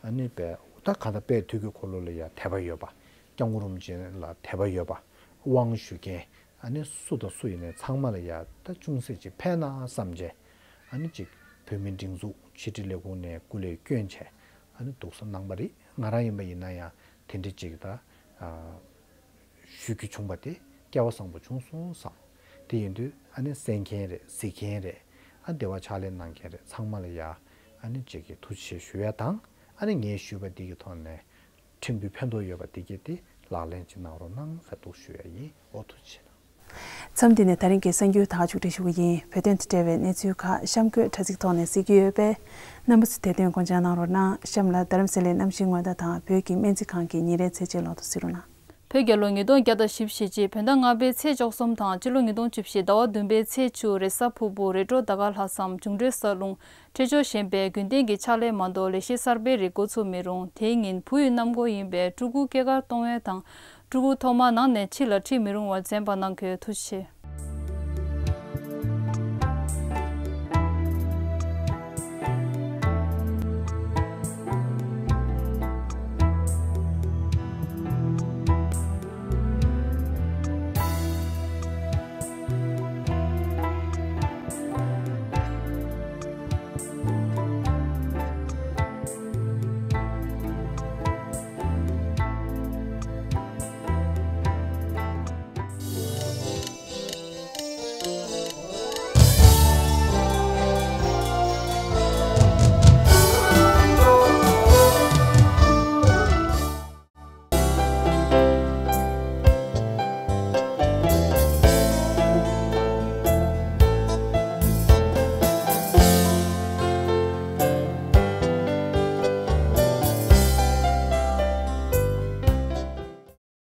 ཨ་ནི་བས་ད་ག་ད་དཔལ་དུས་ཀྱི་འཁོར་ལོ་ལ་ཡ་དད་པ་ཡོད་པ། སྐྱབས་མགོན་རིན་པོ་ཆེ་ལ་དད་པ་ཡོད་པ། དབང་ཞུ་མཁན་ཨ་ནི་སུ་དང་སུ་ཡིན་ནའི་ཚང་མ་ལ་ཡ་ད་ཅུང་ཟད་ཅིག་ཕན་ན་བསམ་བྱས། ཨ་ནི་ཅིག་བོད་མིའི་སྒྲིག་འཛུགས་ཕྱི་དྲིལ་ལས་ཁུངས་ནས་སྐུ་ལས་བསྐྱོན་བྱས། ཨ་ནི་འདུག་སེ་གནང་པ་རེད། ང་རང་ཡིན་པ་ཡིན་ན་ཡང་དེ་འདྲ་ཅིག་ད་ཨ་ཞུ་རྒྱུ་བྱུང་པ་དེ་སྐལ་བ་བཟང་པོ་བྱུང་སོང་བསམ། དེ་ཡིན་དུས་ཨ་ནི་གསན་མཁན་རེད། གཟིགས་མཁན་རེད། ཨ་བདེ་བ་ཕྱག་ལས་གནང་མཁན་རེད། ཚང་མ་ལ་ཡ་ཨ་ནི་ཅིག་གི་ཐུགས་རྗེ་ཆེ་ཞུ་ཡ་དང་། ཨ་ནི་ངས་ཞུས་པ་འདི་གི་ཐོག་ནས་ཕྲན་བུ་ཕན་ཐོགས་ཡོད་པ་འདི་གས་དེ་ལག་ལེན་ཅིག་གནང་རོགས་གནང་ཟེར་འདུག་ཞུ་ཡ་ཡིན། ཨོ་ཐུགས་རྗེ་ཆེ་གནང་། མཚམས་འདི་ནས་ད་རིང་གི་གསར་འགྱུར་དག་མཇུག་སྒྲིལ་ཞུ་གི་ཡིན། བོད་དོན་དང་འབྲེལ་བའི་གནས་ཚུལ་ཁག་གཤམ་འཁོད་དྲ་ཚིགས་ཐོག་ནས་གཟིགས་ཀྱི་ཡོད་པས། རྣམ་པ་ཚོས་དེ་དོན་སྐོང་བྱ་གནང་རོགས་གནང་། གཤམ་ལ་རྡ་རམ་ས་ལའི་གནམ་གཤིས་སྔོན་བརྡ་དང་བོད་ཀྱི་སྨན་རྩིས་ཁང་གི་ཉིན་རེའི་ཚེས་ཆའི་ལོ་ཐོ་གཟིགས་རོགས་གནང་། བོད་རྒྱལ་ལོ་ཉིས་སྟོང་བརྒྱ་དང་བཞི་བཅུ་ཞེ་གཅིག་བོད་ཟླ་ལྔ་པའི་ཚེས་བཅུ་གསུམ་དང་། སྤྱི་ལོ་ཉིས་སྟོང་བཅུ་བཞི་ཟླ་བ་བདུན་པའི་ཚེས་བཅུ། རེས་གཟའ་ཕུར་བུ། རེས་འགྲོགས་ཟླ་སྐར་ལྷག་བསམ། འབྱུང་འཕྲོད་ས་རླུང་། འཕྲོད་ཕྱོགས་ཞན་པས་རྒྱུན་ལྡན་གྱི་ཕྱག་ལས་མ་གཏོགས་ལས་གཞི་གསར་པའི་རིགས་འགོ་ཚུགས་མི་རུང་། དེའི་ཉིན་བུ་ཡི་གནམ་སྒོ་ཡིན་པས་སྤྲུལ་སྐུ་སྐྱེས་སྐར་གཏོང་བ་དང་། སྤྲུལ་སྐུ་ཐོག་མར་ནང་ནས་ཕྱི་ལ་ཁྲིད་མི་རུང་བར་མཛད་པ་གནང་དགོས། ཐུགས་རྗེ་ཆེ།